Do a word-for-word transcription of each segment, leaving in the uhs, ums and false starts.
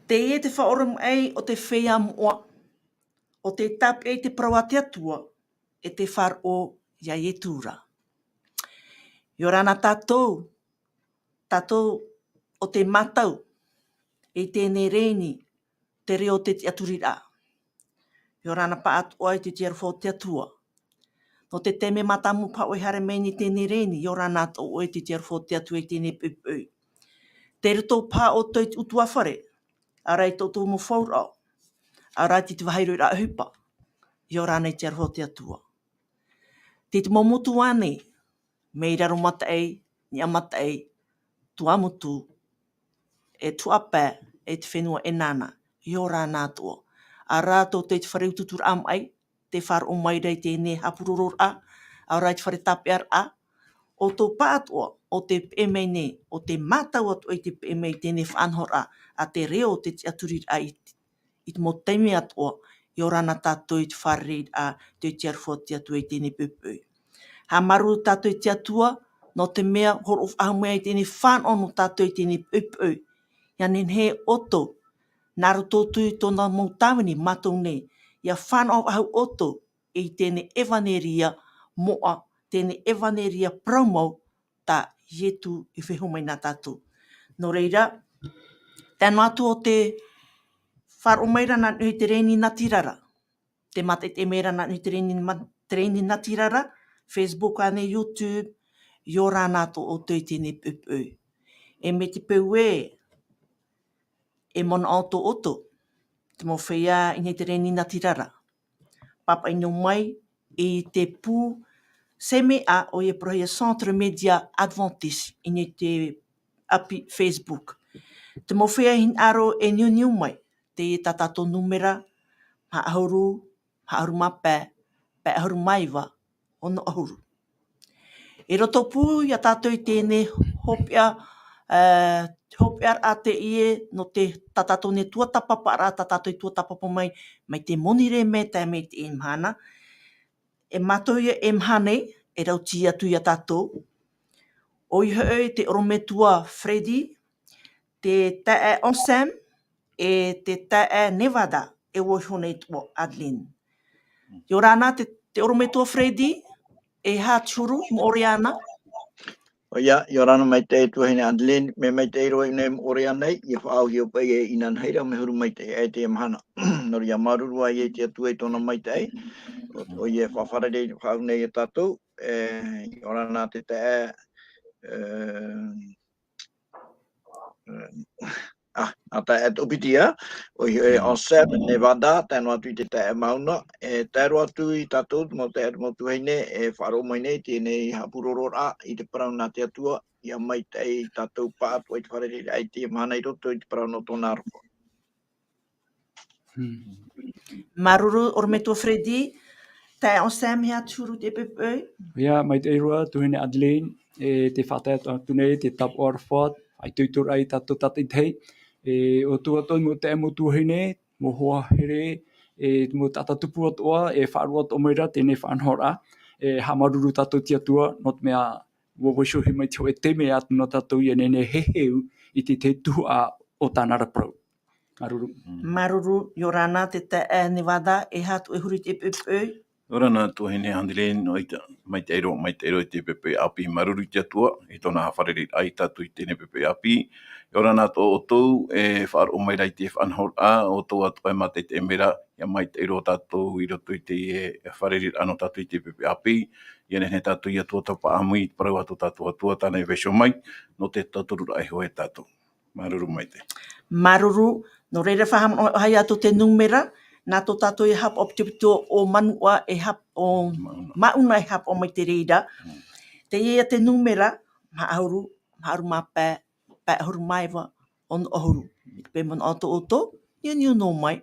Teie te faʻaoromaʻi o te feiā moʻa, o te tāpeʻa i te parau a te Atua, e te faʻaroʻo iā Ietu ra. ʻIa ora na tātou, tātou ʻo tē mātau i teie nei reni, te reo o te tiʻaturiraʻa. ʻIa ora na pāʻatoʻa i te aroha o te Atua. Nō te taime mātāmua paha ʻoe i haere mai nei i teie nei reni, ʻia ora na atoʻa ʻoe i te aroha o te Atua i teie nei poʻipoʻi. Tei roto paha ʻoutou i te ʻutuāfare, ʻaore rā i tō ʻoutou mau fauraʻo, ʻaore rā i te vāhi roiraʻa ʻohipa, ʻia ora na i te aroha o te Atua. Tei te mau motu ānei, mai Raro Mataʻi, Niʻa Mataʻi, Tuamotu, e Tuhaʻa Pae, e te fenua ʻEnana, ʻia ora na atoʻa. ʻAore rā tō ʻoutou i te fare ututuraʻa maʻi, tē faʻaroʻo mai ra i teie nei haʻapurororaʻa, ʻaore rā i te fare tāpeʻaraʻa, ʻoutou pāʻatoʻa, ʻo tē peʻe mai nei, ʻo tē mātau atoʻa i te peʻe mai i teie nei faʻanahoraʻa, a te reo o te tiʻaturiraʻa i te i te mau taime atoʻa, ʻia ora na tātou i te fārereiraʻa, tei te aroha o te Atua i teie nei poʻipoʻi. Haʻamāuruuru tātou i te Atua, nō te mea, hōroʻa faʻahou mai i teie nei fānaʻo nō tātou i teie nei poʻipoʻi. ʻIa nehenehe ʻoutou, nā roto atu i tōna mau tāvini mātou nei, ʻia fānaʻo faʻahou ʻoutou, i teie nei ʻevaneria moʻa, teie nei ʻevaneria parau mau, tā Ietu i vaiiho mai nā tātou. Nō reira, tae noa atu ʻo tē faʻaroʻo mai ra nā niʻa i te reni natirara. Tē mātaʻitaʻi mai ra nā niʻa i te reni ma-, te reni natirara, Facebook ānei, YouTube, ʻia ora na atoʻa ʻoutou i teie nei poʻipoʻi. E mai te peu ē, e manaʻo atoʻa ʻoutou, te mau feiā i niʻa i te reni natirara. Pāpaʻi noa mai i te pū C M A, ʻoia e parauhia Centre Média Adventiste, i niʻa i te ʻapi Facebook. Te mau feiā hinaʻaro e niuniu mai, teie tā tātou nūmera, maha ʻahuru, maha ʻahuru mā pae, pae ʻahuru mā iva, ono ʻahuru. I roto pū ia tātou i teie nei hopeʻa, ā, hopeʻaraʻa teie nō te, tā tātou nei tuatāpaparaʻa, tā tātou i tuatāpapa mai, mai te Monirē mai tae mai i teie mahana. E mātou ia e maha nei, e rautī atu ia tātou. ʻOia hoʻi te ʻorometua Freddy, te taeaʻe Anselme, e te taeaʻe Nevada, e vaiiho nei atoʻa Adeline. ʻIa ora na te, te ʻorometua Freddy, e aha te huru, moʻorea na? ʻOia, ʻia ora na maitaʻi e tuahine Adeline, mea maitaʻi roa ʻino e moʻorea nei, ʻia faʻaauhia paʻi e inanahi ra mea huru maitaʻi aʻe i teie mahana. Nō reira, māuruuru ā ia i te Atua i tōna maitaʻi, ʻo, ʻoia e faʻafārerei faʻahou nei ia tātou, e, ʻia ora na te taeaʻe, e, ā, nā taeaʻe Topitia, ʻoia hoʻi, mm, Anselme, Nevada, tae noa atu i te taeaʻe Mauna, e tae roa atu ia tātou, te mau taeaʻe, te mau tuahine, e faʻaroʻo mai nei, teie nei haʻapurororaʻa, i te parau nā te Atua, ʻia maitaʻi tātou pāʻatoʻa i te fārereiraʻa i teie mahana i roto i te parau nō tōna aroha. Hmm. Māuruuru, ʻorometua Freddy, taeaʻe Anselme, e aha te huru i teie poʻipoʻi? ʻOia, maitaʻi roa, tuahine Adeline, e tē faʻatae atu nei te tāpaʻo aroha, ʻaitoitoraʻa ia tātou tātaʻitahi, e, ʻoutou atoʻa i te mau taeaʻe, mau tuahine, mau hoa here, e, mau taʻata tupu atoʻa, e faʻaroʻo atoʻa mai ra teie nei faʻanahoraʻa, e, haʻamāuruuru tātou i te Atua, nō te mea, ʻua vaiihohia mai te hōʻē taime atu nō tātou ʻia nehenehe e heheu i te, te tuhaʻa o tāna ra parau. Māuruuru. Mm. Māuruuru, ʻia ora na te taeaʻe Nevada, e aha atu e huru i teie poʻipoʻi? ʻIa ora na tuahine Adeline, ʻoia, maitaʻi roa, maitaʻi roa i teie poʻipoʻi ʻāpī, māuruuru i te Atua, i tōna haʻafārereiraʻa ia tātou i teie nei poʻipoʻi ʻāpī. ʻIa ora na atoʻa ʻoutou, e faʻaroʻo mai ra i te faʻanahoraʻa, ʻoutou atoʻa e mātaʻitaʻi mai ra, ʻia maitaʻi roa tātou i roto i teie fārereiraʻa nō tātou i teie poʻipoʻi ʻāpī, ʻia nehenehe tātou ʻia tuatāpapa ʻāmui i te parau a tō tātou Atua tāna i vaiiho mai, nō te tautururaʻa iho ia tātou. Māuruuru maitaʻi. Māuruuru, nō reira faʻahaʻamanaʻo ā ia tō te nūmera, nā tō tātou e haʻapaʻo pitopito ʻo Manuʻa e haʻap-, ʻo Mauna. Mauna e haʻapaʻo mai te reira. Mm. Teie ia te nūmera, maha ʻahuru, maha ʻahuru mā pae, pae ʻahuru mā iva, ono ʻahuru. Paʻi manaʻo atoʻa ʻoutou, niuniu noa mai,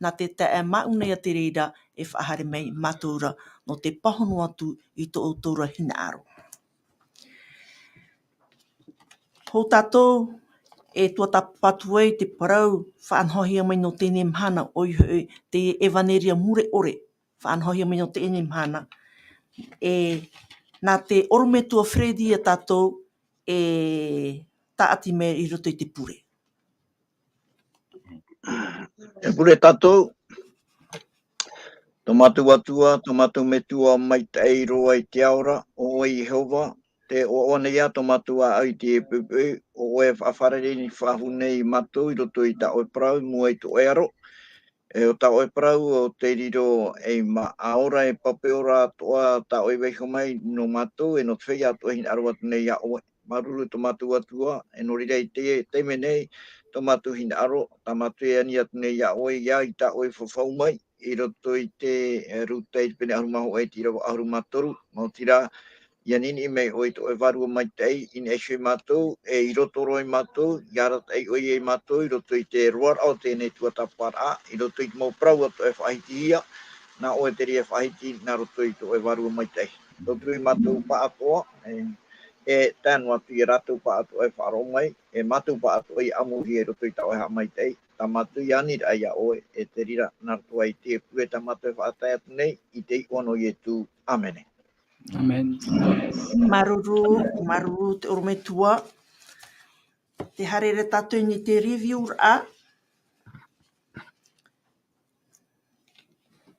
nā te taeaʻe Mauna ia te reira e faʻahaere mai mātou ra, nō te pāhono atu i tō ʻoutou ra hinaʻaro. Hou tātou e tuatāpapa atu ai te parau faʻanahohia mai nō teie nei mahana, ʻoia hoʻi te ʻevaneria mure ʻore, faʻanahohia mai nō teie nei mahana. E, nā te ʻorometua Freddy ia tātou e tāʻati mai i roto i te pure. E pure tātou, tō mātou Atua, tō mātou Metua maitaʻi roa i te ao ra, ʻo ʻoe Iehova, te ʻoaʻoa nei ā tō mātou ʻāʻau i te poʻipoʻi, ʻo ʻoe e faʻafārerei faʻahou nei mātou i roto i tā ʻoe parau, i mua i tō ʻoe aro. E ʻo tā ʻoe parau, ʻo tei riro ei māʻa ora, e pape ora atoʻa tā ʻoe i vaiiho mai nō mātou, e nō te feiā atoʻa e hinaʻaro atu nei iā ʻoe. Māuruuru tō mātou Atua, e nō reira i teie taime nei, tō mātou hinaʻaro, tā mātou e ani atu nei iā ʻoe, ʻia, i tā ʻoe e fafau mai, i roto i te, e, Ruta i te pene ʻahuru mā hōʻē i te ʻīrava ʻahuru mā toru, maoti rā, ʻia niniʻi mai ʻoe i tō ʻoe Vārua Maitaʻi, i niʻa iho ia mātou, e i roto roa ia mātou, ʻia arataʻi ʻoe ia ia mātou, i roto i te roaraʻa o teie nei tuatāpaparaʻa, i roto i te mau parau atoʻa e faʻahitihia, nā ʻoe te reira e faʻahiti, nā roto i tō ʻoe Vārua Maitaʻi. Roto ia mātou pāʻatoʻa, e, e tae noa atu ia rātou pāʻatoʻa e faʻaroʻo mai, e mātou pāʻatoʻa ʻia ʻamuhia i roto i tā ʻoe haʻamaitaʻi, tā mātou aniraʻa iā ʻoe, e te reira, nā roto i teie pure tā mātou e faʻatae atu nei, i te iʻoa nō Ietu. ʻĀmene. ʻĀmene. Māuruuru, māuruuru te ʻorometua. Tē haere ra tātou i niʻa i te review-raʻa.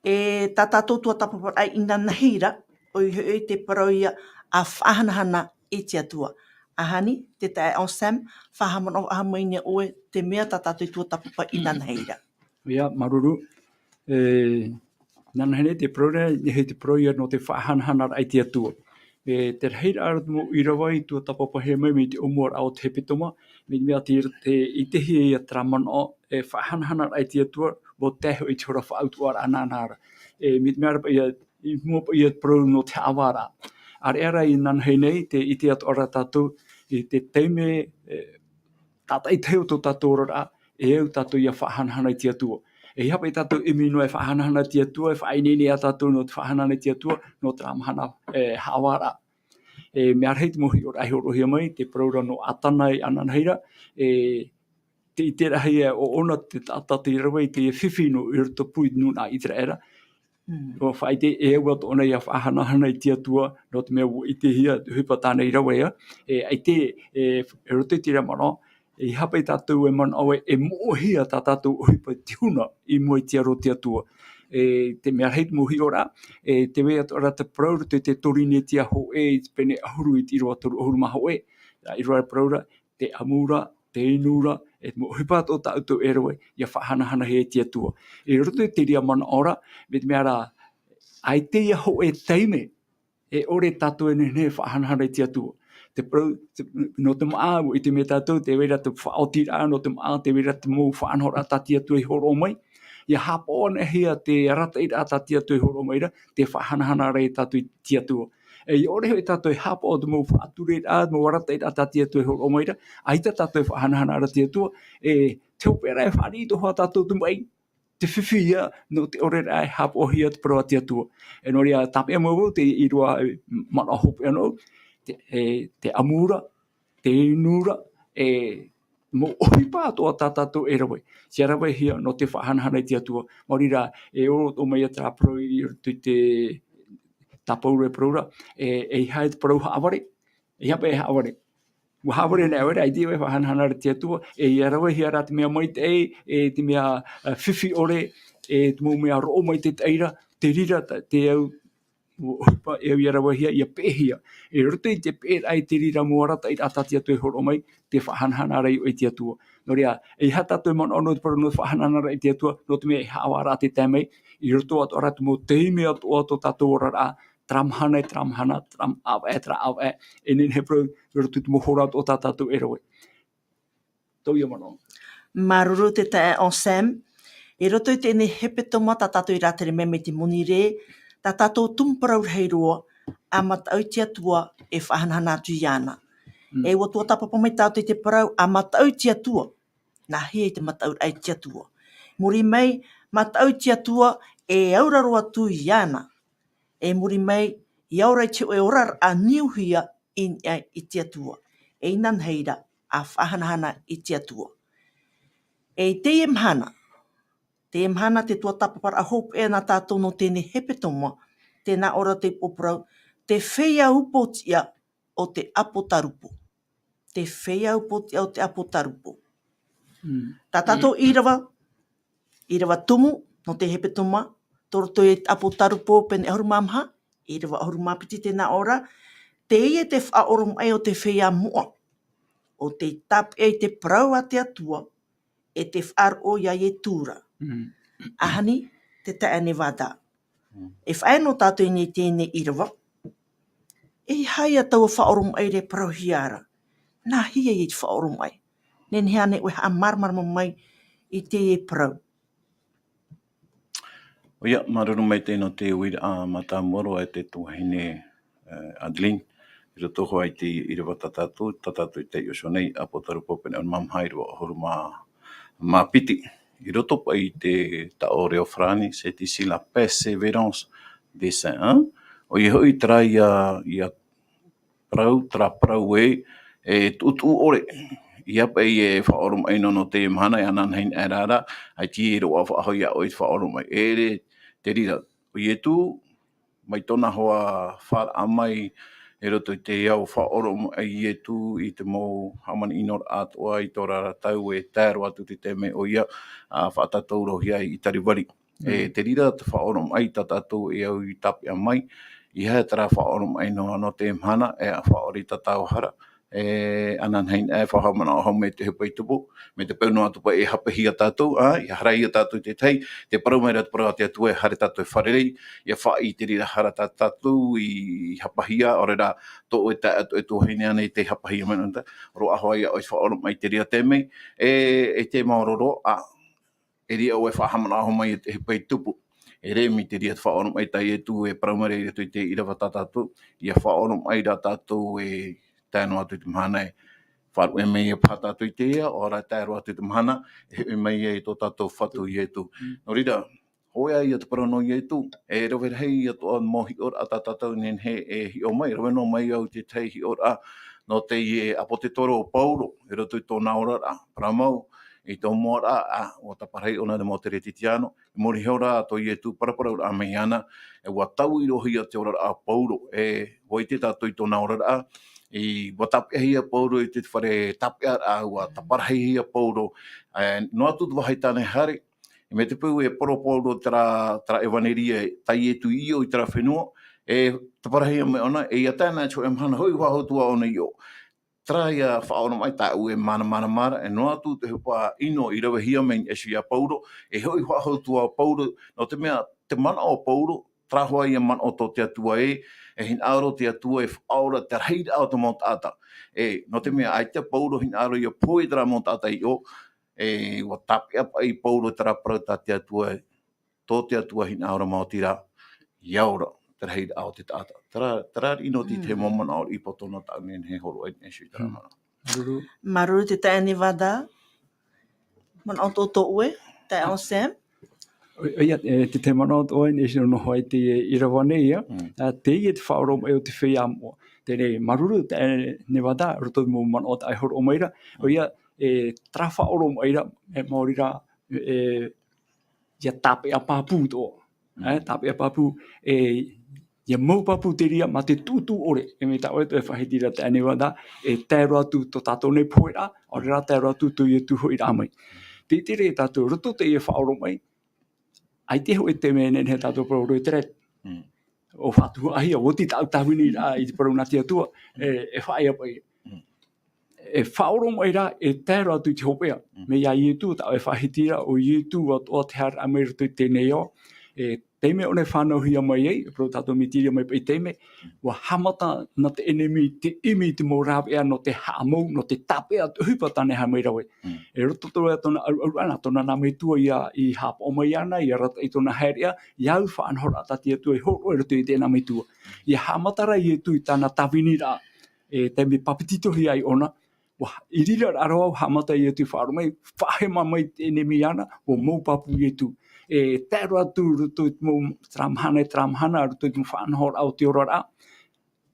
E tā tātou tuatāpaparaʻa inanahi ra, ʻoia hoʻi te parau ïa a faʻahanahana i te Atua. ʻAhani, te taeaʻe Anselme, faʻahaʻamanaʻo faʻahou mai nei ʻoe, te mea tā tātou tuatāpapa inanahi ra. ʻIa, māuruuru. E, inanahi nei te parau ra, e te parau ïa nō te faʻahanahanaraʻa i te Atua. E, te rahiraʻa ra te mau ʻīrava i tuatāpapahia mai, mai te ʻōmuaraʻa o te hepetoma, mai te mea te, te, ʻitehia ia terā manaʻo, e, faʻahanahanaraʻa i te Atua, ʻua tae hoʻi i te hora faʻautuʻaraʻa nāna ra. E, mai te mea ra paʻi ïa, i mua paʻi ïa te parau nō te haʻavāraʻa. ʻĀreʻa rā inanahi nei, tē ʻite atoʻa ra tātou, i te taime, e, tātaʻitahi o tō tātou oraraʻa, e au tātou ʻia faʻahanahana i te Atua. E ʻeiaha paʻi tātou e ʻimi noa e faʻahanahana i te Atua, e faʻaineine ā tātou nō te faʻahanahana i te Atua, nō terā mahana, e, haʻavāraʻa. E, mea rahi te mau hiʻoraʻa i hōroʻahia mai, te parau ra nō ʻĀtana inanahi ra, e, tē ʻite ra ïa ʻo ʻōna te taʻata tei rave i te fifi nō i rotopū i te nūnaʻa ʻĪteraʻera. Mm. ʻUa faʻaʻite e au atoʻa nei ʻia faʻahanahana i te Atua, nō te mea ʻua ʻitehia te ʻohipa tāna i rave ïa, e, ʻaita, e, i roto i terā manaʻo, e ʻeiaha paʻi tātou e manaʻo ē, e moʻehia tā tātou ʻohipa i te huna i mua i te aro o te Atua. E, te mea rahi te mau hiʻoraʻa, e, tē vai atoʻa ra te parau i roto i te Torinetia hōʻē i te pene ʻahuru i te ʻīrava toru ʻahuru mā hōʻē, ā, i roto i te parau ra, te ʻamu ra, te inu ra, e te mau ʻohipa atoʻa tā ʻoutou e rave, ʻia faʻahanahanahia e te Atua. I roto i terā manaʻo ra, mai te mea ra, ʻaita ïa hōʻē taime, e ʻore tātou e nehenehe e faʻahanahana i te Atua. Te parau, te, nō te māʻa, ʻua ʻite mai tātou, tē vai ra te faʻaotiraʻa, nō te māʻa, tē vai ra te mau faʻanahoraʻa tā te Atua i hōroʻa mai. ʻIa haʻapaʻo anaʻe hia te arataʻiraʻa tā te Atua i hōroʻa mai ra, te faʻahanahana ra ia tātou i te Atua. E ʻaore hoʻi tātou e haʻapaʻo te mau faʻatureraʻa, te mau arataʻiraʻa tā te Atua i hōroʻa mai ra, ʻaita tātou e faʻahanahana ra i te Atua, e te hopeʻa ra e fāriʻi atoʻa tātou i te maʻi, te fifi ïa, nō te ʻoreraʻa e haʻapaʻohia te parau a te Atua. E nō reira, tāpeʻa mai vau, te ʻīrava, e, manaʻo hopeʻa noa, te, e, te ʻamu ra, te inu ra, e, mau ʻohipa atoʻa tā tātou e rave. ʻIa ravehia nō te faʻahanahana i te Atua. Maori rā, e ʻōroʻa mai ia terā parau i roto i te, tā Pauro e parau ra, e, e ʻeiaha te parau haʻavare, e ʻeiaha paʻi e haʻavare. ʻUa haʻavare nei ʻoe ra, ʻaita e faʻahanahana ra i te Atua, e ʻia ravehia rā te mea maitaʻi, e te mea, e, fifi ʻore, e te mau mea roʻo mai te taʻi ra, te reira, te, te au, ʻohipa, e au ʻia ravehia, ʻia peʻehia. I roto i te peʻeraʻa i te reira mau arataʻiraʻa tā te Atua e hōroʻa mai, te faʻahanahana ra ʻoe i te Atua. Nō reira, e ʻeiaha tātou e manaʻo nō te parau nō te faʻahanahana ra i te Atua, nō te mea e haʻavāraʻa te tae mai, i roto atoʻa ra te mau taime atoʻa o tō tātou oraraʻa, terā mahana e terā mahana, terā ʻāvaʻe e terā ʻāvaʻe, e nehenehe e parau, i roto i te mau hora atoʻa tā tātou e rave. Tō ʻoe manaʻo. Māuruuru te taeaʻe Anselme. I roto i teie nei hepetoma tā tātou i rātere mai mai te monirē, tā tātou tumu parau rahi roa, ʻa mataʻu i te Atua e faʻahanahana atu iāna. Mm. E ʻua tuatāpapa mai tātou i te parau, ʻa mataʻu i te Atua. Nāhea te mataʻuraʻa i te Atua? Muri mai, mataʻu i te Atua e auraro atu iāna. E muri mai, ʻia ora i te hōʻē oraraʻa niuhia i niʻa i te Atua. E inanahi ra, ʻa faʻahanahana i te Atua. E i teie mahana, teie mahana te tuatāpaparaʻa hopeʻa nā tātou nō teie nei hepetoma, tē nā ʻō ra te upoʻo parau, te feiā upoʻotiʻa o te ʻApotarupo. Te feiā upoʻotiʻa o te ʻApotarupo. Mm. Tā tātou ʻīrava, ʻīrava tumu nō te hepetoma, tō roto i te ʻĀpōtarupo pene ʻahuru mā maha, ʻīrava ʻahuru mā piti tē nā ʻō ra, teie te faʻaʻoromaʻi o te feiā moʻa, ʻo tei tāpeʻa i te parau a te Atua, e te faʻaroʻo iā Ietu ra. Mm. Ahani, te taeaʻe Nevada. Mm. E faʻaea nō tātou i nei teie ʻīrava. E aha ia taua faʻaʻoromaʻi e parauhia ra? Nā hea ia te faʻaʻoromaʻi? Nehenehe ānei ʻoe e haʻamāramarama mai i teie parau? ʻOia, māuruuru maitaʻi nō te uiraʻa mātāmua roa e te tuahine, eh, Adeline, i roto hoʻi i te ʻīrava tā tātou, tā tātou i taiʻo iho nei, ʻĀpōtarupo pene ʻahuru mā maha, ʻīrava ʻahuru mā, mā piti. I roto paʻi i te taʻo reo farāni, c'est ici la persévérance des saints, hein? ʻOia hoʻi terā ia, ia parau, terā parau ē, e tuʻutuʻu ʻore. ʻIa paʻi e faʻaʻoromaʻi noa nō te mahana, e ananahi aʻera ra, ʻaita e roaʻa faʻahou iā ʻoe i te faʻaʻoromaʻi. E ʻere, te reira, ʻo Ietu, mai tōna hoa fāraʻa mai, i roto i te ao faʻaʻoromaʻi a Ietu i te mau hāmani ʻino atoʻa i tō rātou e tae roa atu te taime ʻoia, a, faʻatātaurohia i Kalivari. E, mm, te reira te faʻaʻoromaʻi tā tātou e au i tāpeʻa mai, ʻeiaha terā faʻaʻoromaʻi noa nō te mahana, e faʻaʻore i tātou hara, e ananahi e faʻahaʻamanaʻo mai te ʻohipa i tupu, mai te peu noa atu paʻi e hāpihia tātou, a, ʻia haerehia tātou i te tahi, tē parau mai ra te parau a te Atua e haere tātou e fārerei, ʻia faʻaʻite i te reira hara tā tātou i hāpihia, ʻaore rā, tō ʻoe taeaʻe, tō ʻoe tuahine ānei tei hāpihia mai nō te, roaʻa hoʻi iā ʻoe i te faʻaʻoromaʻi i te reira taime, e, e te maoro roa, a, e ʻere ʻoe e faʻahaʻamanaʻo mai i te ʻohipa i tupu. E ʻere mai te reira te faʻaʻoromaʻi tā Ietu e parau mai ra i roto i te ʻīrava tā tātou, ʻia faʻaʻoromaʻi ra tātou e tae noa atu i te mahana e faʻaruʻe mai ia paha tātou i te ao, ʻaore rā tae roa atu i te mahana, e hoʻi mai ai tō tātou Fatu Ietu. Mm. Nō reira, hōʻē ïa te parau nō Ietu, e rave rahi atoʻa mau hiʻoraʻa tā tātou e nehenehe e hiʻo mai, rave noa mai au i te tahi hiʻoraʻa nō teie ʻāpōsetolo ʻo Paulo, i roto i tōna oraraʻa, parau mau, i tō mua ra, a, ʻua taparahi ʻōna i te mau Keretiano, i muri iho ra tō Ietu paraparauraʻa mai iāna, e ʻua taui roa hia te oraraʻa a Paulo, e, ʻua ʻite tātou i tōna oraraʻa, i, ʻua tāpeʻahia Paulo i te fare tāpeʻaraʻa, ʻua taparahihia Paulo, e, noa atu te vāhi tāne haere, e mai te peu e poro Paulo terā, terā ʻevaneria tā Ietu i ʻō i terā fenua, e taparahihia mai ʻōna, e ʻia tae noa atu i te hōʻē mahana hoʻi faʻahou atu ā ʻōna i ʻō. Terā ïa faʻaʻoromaʻi tāʻu e māramarama ra, e noa atu te ʻohipa ʻino i ravehia mai nei Iesu iā Paulo, e hoʻi faʻahou atu ā Paulo, nō te mea, te manaʻo o Paulo, terā hoʻi ïa manaʻo tō te Atua ē, e hinaʻaro te Atua e faʻaora te rahiraʻa o te mau taʻata. E, nō te mea, ʻaita Paulo hinaʻaro ʻia pohe terā mau taʻata i ʻō, e, ʻua tāpeʻa paʻi Paulo terā parau tā te Atua, tō te Atua hinaʻaro maoti rā, ʻia ora te rahiraʻa o te taʻata. Terā, terā ïa ʻino te, te mau manaʻo i poto nō tāʻu e nehenehe e hōroʻa i nei Iesu i terā manaʻo. Māuruuru. Māuruuru te taeaʻe Nevada. Manaʻo tō ʻoe, taeaʻe Sam? ʻOia, e, te, te manaʻo tō ʻoe, e nehenehe e noho ai te, e, ʻīrava nei ïa. Mm. A, teie te faʻaʻoromaʻi o te feiā moʻa. Teie, māuruuru taeaʻe Nevada, roto i te mau manaʻo tā ʻoe e hōroʻa mai ra. Mm. ʻOia, e, terā faʻaʻoromaʻi ra, e, maori rā, e, ʻia tāpeʻa pāpū atoʻa. Mm. E, tāpeʻa pāpū, e, ʻia mau pāpū te reira mā te tuʻutuʻu ʻore, e mai tā ʻoe e faʻahiti ra taeaʻe Nevada, e tae roa atu tō tātou nei poheraʻa, ʻaore rā tae roa atu tō Ietu hoʻiraʻa mai. Te, te reira tātou, roto i teie faʻaʻoromaʻi, ʻaita e hōʻē taime e nehenehe tātou e parau roa i te reira. Mm. ʻO faʻatuhaʻahia, ʻua oti tāʻu tāviniraʻa i te parau nā te Atua, e, e faʻaea paʻi. Mm. E faʻaʻoromaʻi ra, e tae roa atu i te hopeʻa. Mm. Mai iā Ietu, tā ʻoe e faʻahiti ra, ʻo Ietu atoʻa te haereraʻa mai i roto i teie nei ao. E, taime ʻōna e fānauhia mai ai, e parau tātou mai te reira mai paʻi taime, mm, ʻua haʻamata nā te ʻenemi te ʻimi i te mau rāveʻa nō te haʻamou, nō te tāpeʻa te ʻohipa tāna e haere mai ra vau. Mm. E roto atoʻa tōna ʻaruʻaruʻa, nā tōna nā metua ïa i haʻapaʻo mai iāna, ʻia arataʻi tōna haereʻa, ʻia au faʻanahoraʻa tā te Atua i hōroʻa i roto i teie nā metua. ʻIa haʻamata ra Ietu i tāna tāviniraʻa, e, taime papetitohia ai ʻōna, ʻua, i reira ra ʻaroha ʻua haʻamata Ietu i faʻaʻoromaʻi, faʻahema mai te ʻenemi iāna, ʻua mau pāpū Ietu. E, tae roa atu roto i te mau, terā mahana, terā mahana, roto i te mau faʻanahoraʻa o te oraraʻa,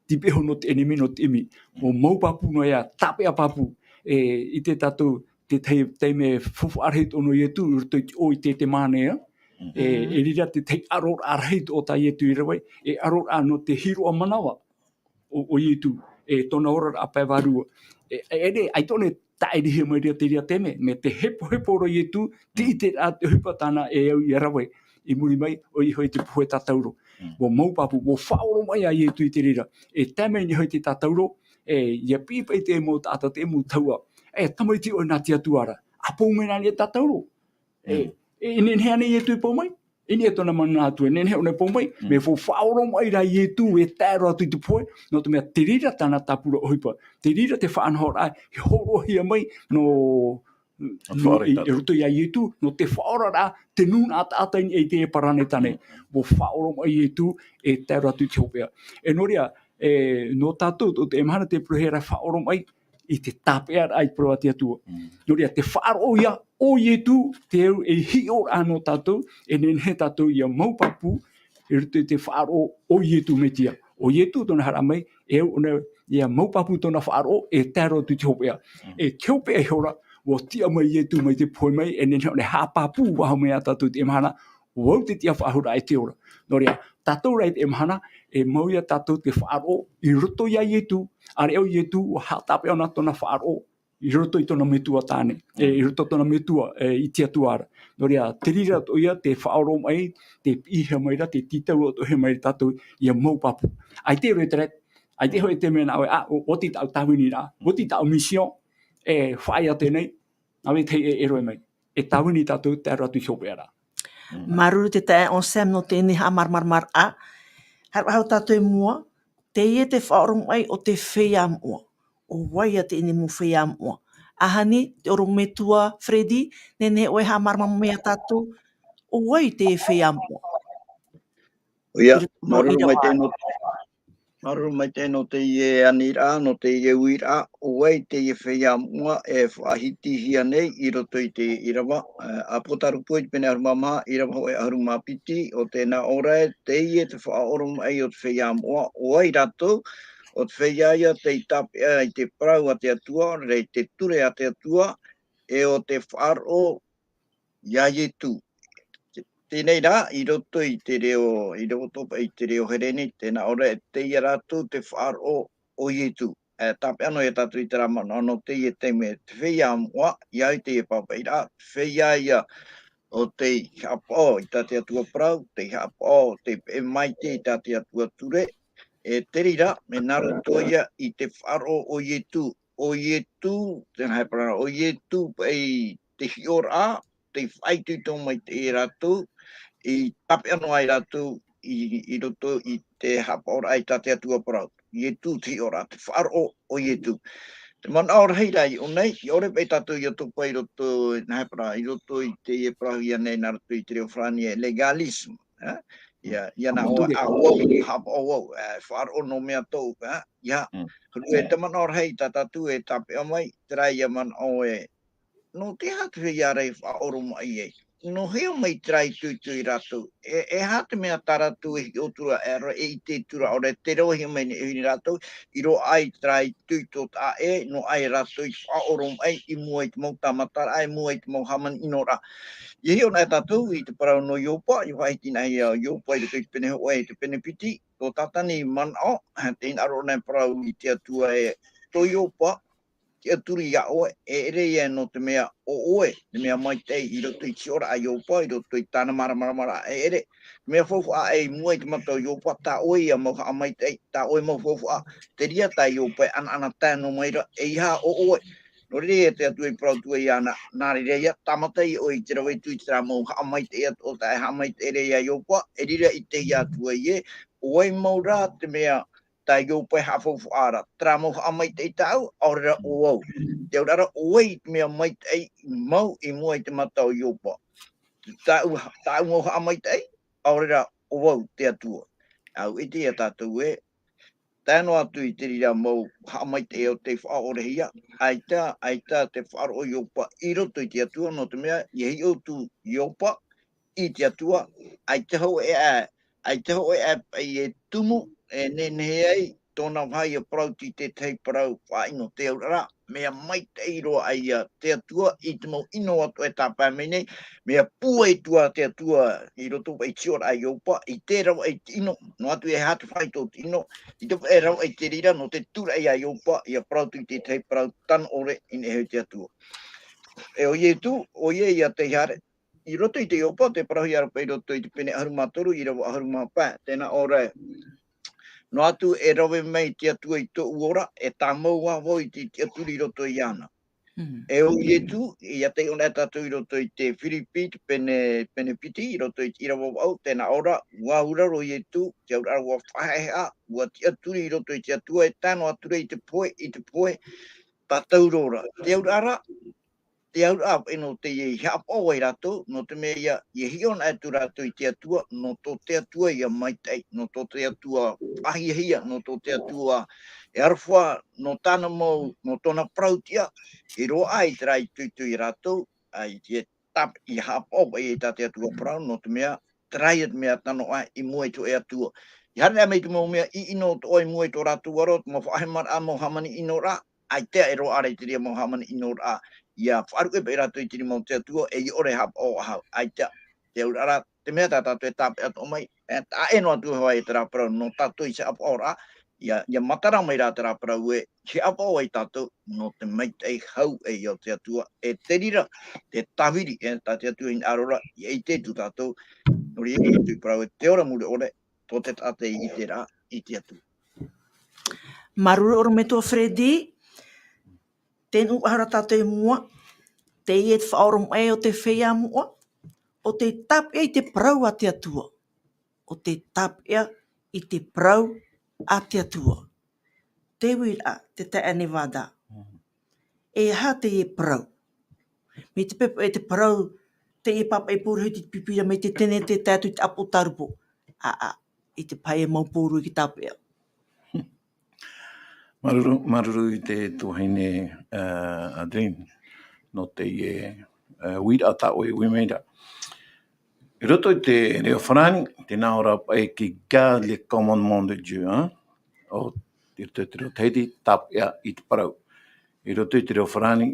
tipeʻa iho nō te ʻenemi, nō te ʻimi. ʻUa mau pāpū noa ïa, tāpeʻa pāpū. E, ʻite tātou, te tahi, taime faufaʻa rahi atoʻa nō Ietu, i roto i te ʻō i Getsemane, e, e reira te tahi ʻaroraʻa rahi atoʻa tā Ietu i rave, e ʻaroraʻa nō te hiroʻa manava o, o Ietu, e tōna oraraʻa pae vārua. E, e, e, ʻaita ʻōna e Tāʻirihia mai reira te reira taime, mea tē hepohepo ra Ietu, tē ʻite ra te ʻohipa tāna e au ia rave. I muri mai, ʻoia hoʻi te pohe tātauro. Mm. ʻUa mau pāpū, ʻua faʻaoromaʻi ā Ietu i te reira. E tae mai nei hoʻi te tātauro, e, ʻia piʻi paʻi te mau taʻata, te mau tahua. E, tamaiti ʻoe nā te Atua ra. ʻA pou mai nā niʻa tātauro. E, Mm. e, e nehenehe ānei Ietu e pou mai? E nehenehe tōna mana nā Atua, e nehenehe ʻōna e pou mai? Mm. Mea fa-, faʻaoromaʻi ra Ietu e tae roa atu i te pohe, nō te mea te reira tāna tāpura ʻohipa. Te reira te faʻanahoraʻa, e hōroʻahia mai, nō, nō, faʻaora i i, i tātou. roto ia Ietu, nō te faʻaoraraʻa, te nūnaʻa taʻata i niʻa i teie paraneta nei. Mm. ʻUa faʻaoromaʻi Ietu, e tae roa atu i te hopeʻa. E nō reira, e, nō tātou, tō te mahana te purahera faʻaoromaʻi, i te tāpeʻaraʻa i te parau a te Atua. Mm. Nō reira, te faʻaroʻo ia, ʻo Ietu, te au e hiʻoraʻa nō tātou, e nehenehe tātou ʻia mau pāpū, i roto i te faʻaroʻo ʻo Ietu Metia. ʻO Ietu tōna haere mai, e au ʻōna ʻia mau pāpū tōna faʻaroʻo, e tae roa atu i te hopeʻa. Mm. E te hopeʻa ihora, ʻua tiʻa mai Ietu mai te pohe mai, e nehenehe ʻōna e haʻapāpū faʻahou mai ia tātou i teie mahana, ʻo au te tiʻa faʻahou ra e te ora. Nō reira, tātou rā i teie mahana, e mau ia tātou te faʻaroʻo, i roto ia Ietu, ʻāreʻa ʻo Ietu, ʻua haʻatāpeʻa ʻōna tōna faʻaroʻo, i roto i tōna metua tāne, e, i roto tōna metua, e, i te Atua ra. Nō reira, te reira atoʻa ia, te faʻaoromaʻi, te piʻihia mai ra, te tītau atoʻa mai ra tātou, ʻia mau pāpū. ʻAita e rave terā, ʻaita hoʻi te mea nā ʻoe, ʻa, ʻo, ʻoti tāʻu tāviniraʻa, ʻoti tāʻu mission, e, faʻaea teie nei, nā vetahi e, e rave mai. E tāvini tātou, tae roa atu i te hopeʻa ra. Mm. Māuruuru te taeaʻe Anselme nō teie haʻamāramaramaraʻa. Haere faʻahou tātou i mua, teie te faʻaoromaʻi o te feiā moʻa. ʻO vai ia teie mau feiā moʻa? ʻAhani, te ʻorometua Freddy, nehenehe ʻoe e haʻamāramaramara mai ia tātou, ʻo vai te feiā moʻa? ʻOia, I roto māuruuru i te maitaʻi nō, māuruuru maitaʻi nō teie aniraʻa, nō teie uiraʻa, ʻo vai teie feiā moʻa e faʻahitihia nei i roto i te ʻīrava, e, Apotarupo i te pene ʻahuru mā maha, ʻīrava hōʻē ʻahuru mā piti, ʻo tē nā ʻō ra ē, teie te faʻaoromaʻi o te feiā moʻa, ʻo vai rātou, ʻo te feiā ia tei tāpeʻa i te parau a te Atua, ʻaore rā i te ture a te Atua, e ʻo tē faʻaroʻo ia Ietu. Te-, teie rā, i roto i te reo, i roto paʻi i te reo Hereni, tē nā ʻō ra ē, teie rātou te faʻaroʻo o Ietu. E, tāpeʻa noa ia tātou i terā manaʻo nō teie taime, te feiā moʻa, ʻia au i teie pāpaʻiraʻa, te feiā ia ʻo tei haʻapaʻo i tā te Atua parau, tei haʻapaʻo, tei peʻe maitaʻi i tā te Atua ture, e te reira, mea nā roto ia i te faʻaroʻo o Ietu, ʻo Ietu, tē nā ʻō ra, ʻo Ietu paʻi te hiʻoraʻa, tei faʻaitoito maitaʻi ia rātou, i tāpeʻa noa ai rātou i, i roto i te haʻapaʻoraʻa i tā te Atua parau. Ietu te hiʻoraʻa, te faʻaroʻo o Ietu. Te manaʻo rahi rā i ʻō nei, ʻia ʻore paʻi tātou ʻia topa i roto, nā ʻō ra, i roto i teie parauhia nei nā roto i te reo Farāni e légalisme, e? ʻIa, ʻia nā ʻō, ʻa vau, haʻapaʻo vau, e, faʻaroʻo noa mea tōʻu, e? ʻIa, Mm. huru e te manaʻo rahi tā tātou e tāpeʻa mai, terā ia manaʻo ē, nō te aha te feiā ra e faʻaoromaʻi ai? Nō hea mai terā itoito ia rātou? E, e aha te mea tā rātou e hiʻo atu ra, e, e ʻite atu ra, ʻaore rā tē rave mai nei e rātou, i roaʻa i terā itoito taʻa ʻē, noaʻa ia rātou i faʻaoromaʻi i mua i te mau tāmataraʻa, i mua i te mau hāmani ʻino ra. ʻIa hiʻo na tātou i te parau nō Iopa, ʻia faʻahiti na ia Iopa i roto i te pene hōʻē, i te pene piti, tō Tātani i manaʻo, tē hinaʻaro na e parau i te Atua ē, tō Iopa, tiʻaturi iā ʻoe, e ʻere ia nō te mea ʻo ʻoe, te mea maitaʻi i roto i te hiʻoraʻa a Iopa, i roto i tāna māramaramaraʻa, e ʻere. Te mea faufaʻa ē i mua i te mata o Iopa, tā ʻoe ia mau haʻamaitaʻi, tā ʻoe mau faufaʻa, te reira tā Iopa e ʻanaʻanatae noa mai ra, ʻeiaha ʻo ʻoe. Nō reira ia te Atua i parau atu ai iāna, nā reira ia, tāmata ʻoe i te rave atu i terā mau haʻamaitaʻi atoʻa tā e haʻamaitaʻi ra iā Iopa, e riro ʻitehia atu ai ē, ʻo vai mau rā te mea tā Iopa e haʻafaufaʻa ra, terā mau haʻamaitaʻi tāʻu, ʻaore rā ʻo vau. Te auraʻa ra, ʻo vai te mea maitaʻi mau i mua i te mata o Iopa? Tāʻu, tāʻu mau haʻamaitaʻi, ʻaore rā ʻo vau te Atua. ʻAita ia tātou ē, tae noa atu i te reira mau haʻamaitaʻi o tei faʻaʻorehia, ʻaita, ʻaita te faʻaroʻo o Iopa i roto i te Atua, nō te mea, ʻia hiʻo atu Iopa i te Atua, ʻaita hōʻē ā, ʻaita hōʻē ā paʻi e tumu, e nehenehe ai, tōna vāhi ia parau i te tahi parau faʻaʻino te auraʻa, mea maitaʻi roa ʻaia te Atua i te mau ʻino atoʻa e tāpae mai nei, mea pūai atu ā te Atua i roto i te tiʻoraʻa a Iopa, i te ravaʻi i te ʻino, noa atu e aha te faʻaitoito i te ʻino, i te faʻaitoito i te reira, nō te tūraʻi a Iopa, ia parau atu i te tahi parau tano ʻore, ʻinaʻi hoʻi te Atua. E ʻo Ietu, ʻoia ia tei haere, i roto i te Iopa, te parauhia ra paʻi i roto i te pene ʻahuru mā toru, ʻīrava ʻahuru mā pae, tēnā ʻō ra ē. Noa atu e rave mai te Atua i tōʻu ora, e tāmau ā vau i te tiʻaturi i roto iāna. Mm. E ʻo Ietu, ia taiʻo anaʻe tātou i roto i te Firipi, te pene, pene piti, i roto i te ʻīrava vaʻu, tēnā ʻō ra, ʻua auraro Ietu, te auraʻa ra ʻua faʻaheʻa, ʻua tiʻaturi i roto i te Atua, e tae noa atu ra i te pohe, i te pohe, tātauro ra. Te auraʻa ra, te auraʻa paʻi nō teie i haʻapaʻo ai rātou, nō te mea ia, ia hiʻo anaʻe atu rātou i te Atua, nō tō te Atua ia maitaʻi, nō tō te Atua faʻahiahia, nō tō te Atua e aroha, nō tāna mau, nō tōna parau tiʻa, e roaʻa i terā i itoito ia rātou, ā, i te tāp-, i haʻapaʻo paʻi i tā te Atua parau, nō te mea, terā ia te mea tano ā i mua i te hōʻē Atua. I haere anaʻe mai te mau mea ʻino atoʻa i mua i tō rātou aro, te mau faʻahemaraʻa, mau hāmani ʻino ra, ʻaita e roaʻa ra i te reira mau hāmani ʻino ra, ia faʻaruʻe paʻi rātou i te rima o te Atua, e ʻaore e haʻapaʻo faʻahou, ʻaita, te auraʻa ra, te mea tā tātou e tāpeʻa atoʻa mai, e, taʻa ʻē noa atu hoʻi i terā parau, nō tātou i te haʻapaʻoraʻa, ia, ia matara mai rā terā parau ē, i haʻapaʻo ai tātou, nō te maitaʻi hau ē ia o te Atua, e te reira, te tāviri, e, tā te Atua i hinaʻaro ra, ia ʻite atu tātou, nō reira ia tātou i parau ē, te ora mure ʻore, tō te taʻata i ʻite ra, i te Atua. Māuruuru ʻorometua Freddy, tē nuʻu faʻahou ra tātou i mua, teie te faʻaoromaʻi o te feiā moʻa, ʻo tē tāpeʻa i te parau a te Atua. ʻO tē tāpeʻa i te parau a te Atua. Te uiraʻa, te taeaʻe Nevada. Mhm. E aha teie parau? Mai te pepa, e te parau, teie pāpaʻi pōrohi te Pīpīria mai te Tenete tae atu i te ʻĀpotarupo. ʻĀ, ʻā, i te pae mau pōrua i te tāpeʻa. Māuruuru, māuruuru i te tuahine, ā, Adrienne, nō teie, ā, uiraʻa tā ʻoe e ui mai ra. I roto i te reo farāni, tē nā ʻō ra paʻi que garde les commandements de Dieu, hein? ʻO, i roto i te reo Tahiti, tāpeʻa i te parau. I roto i te reo farāni,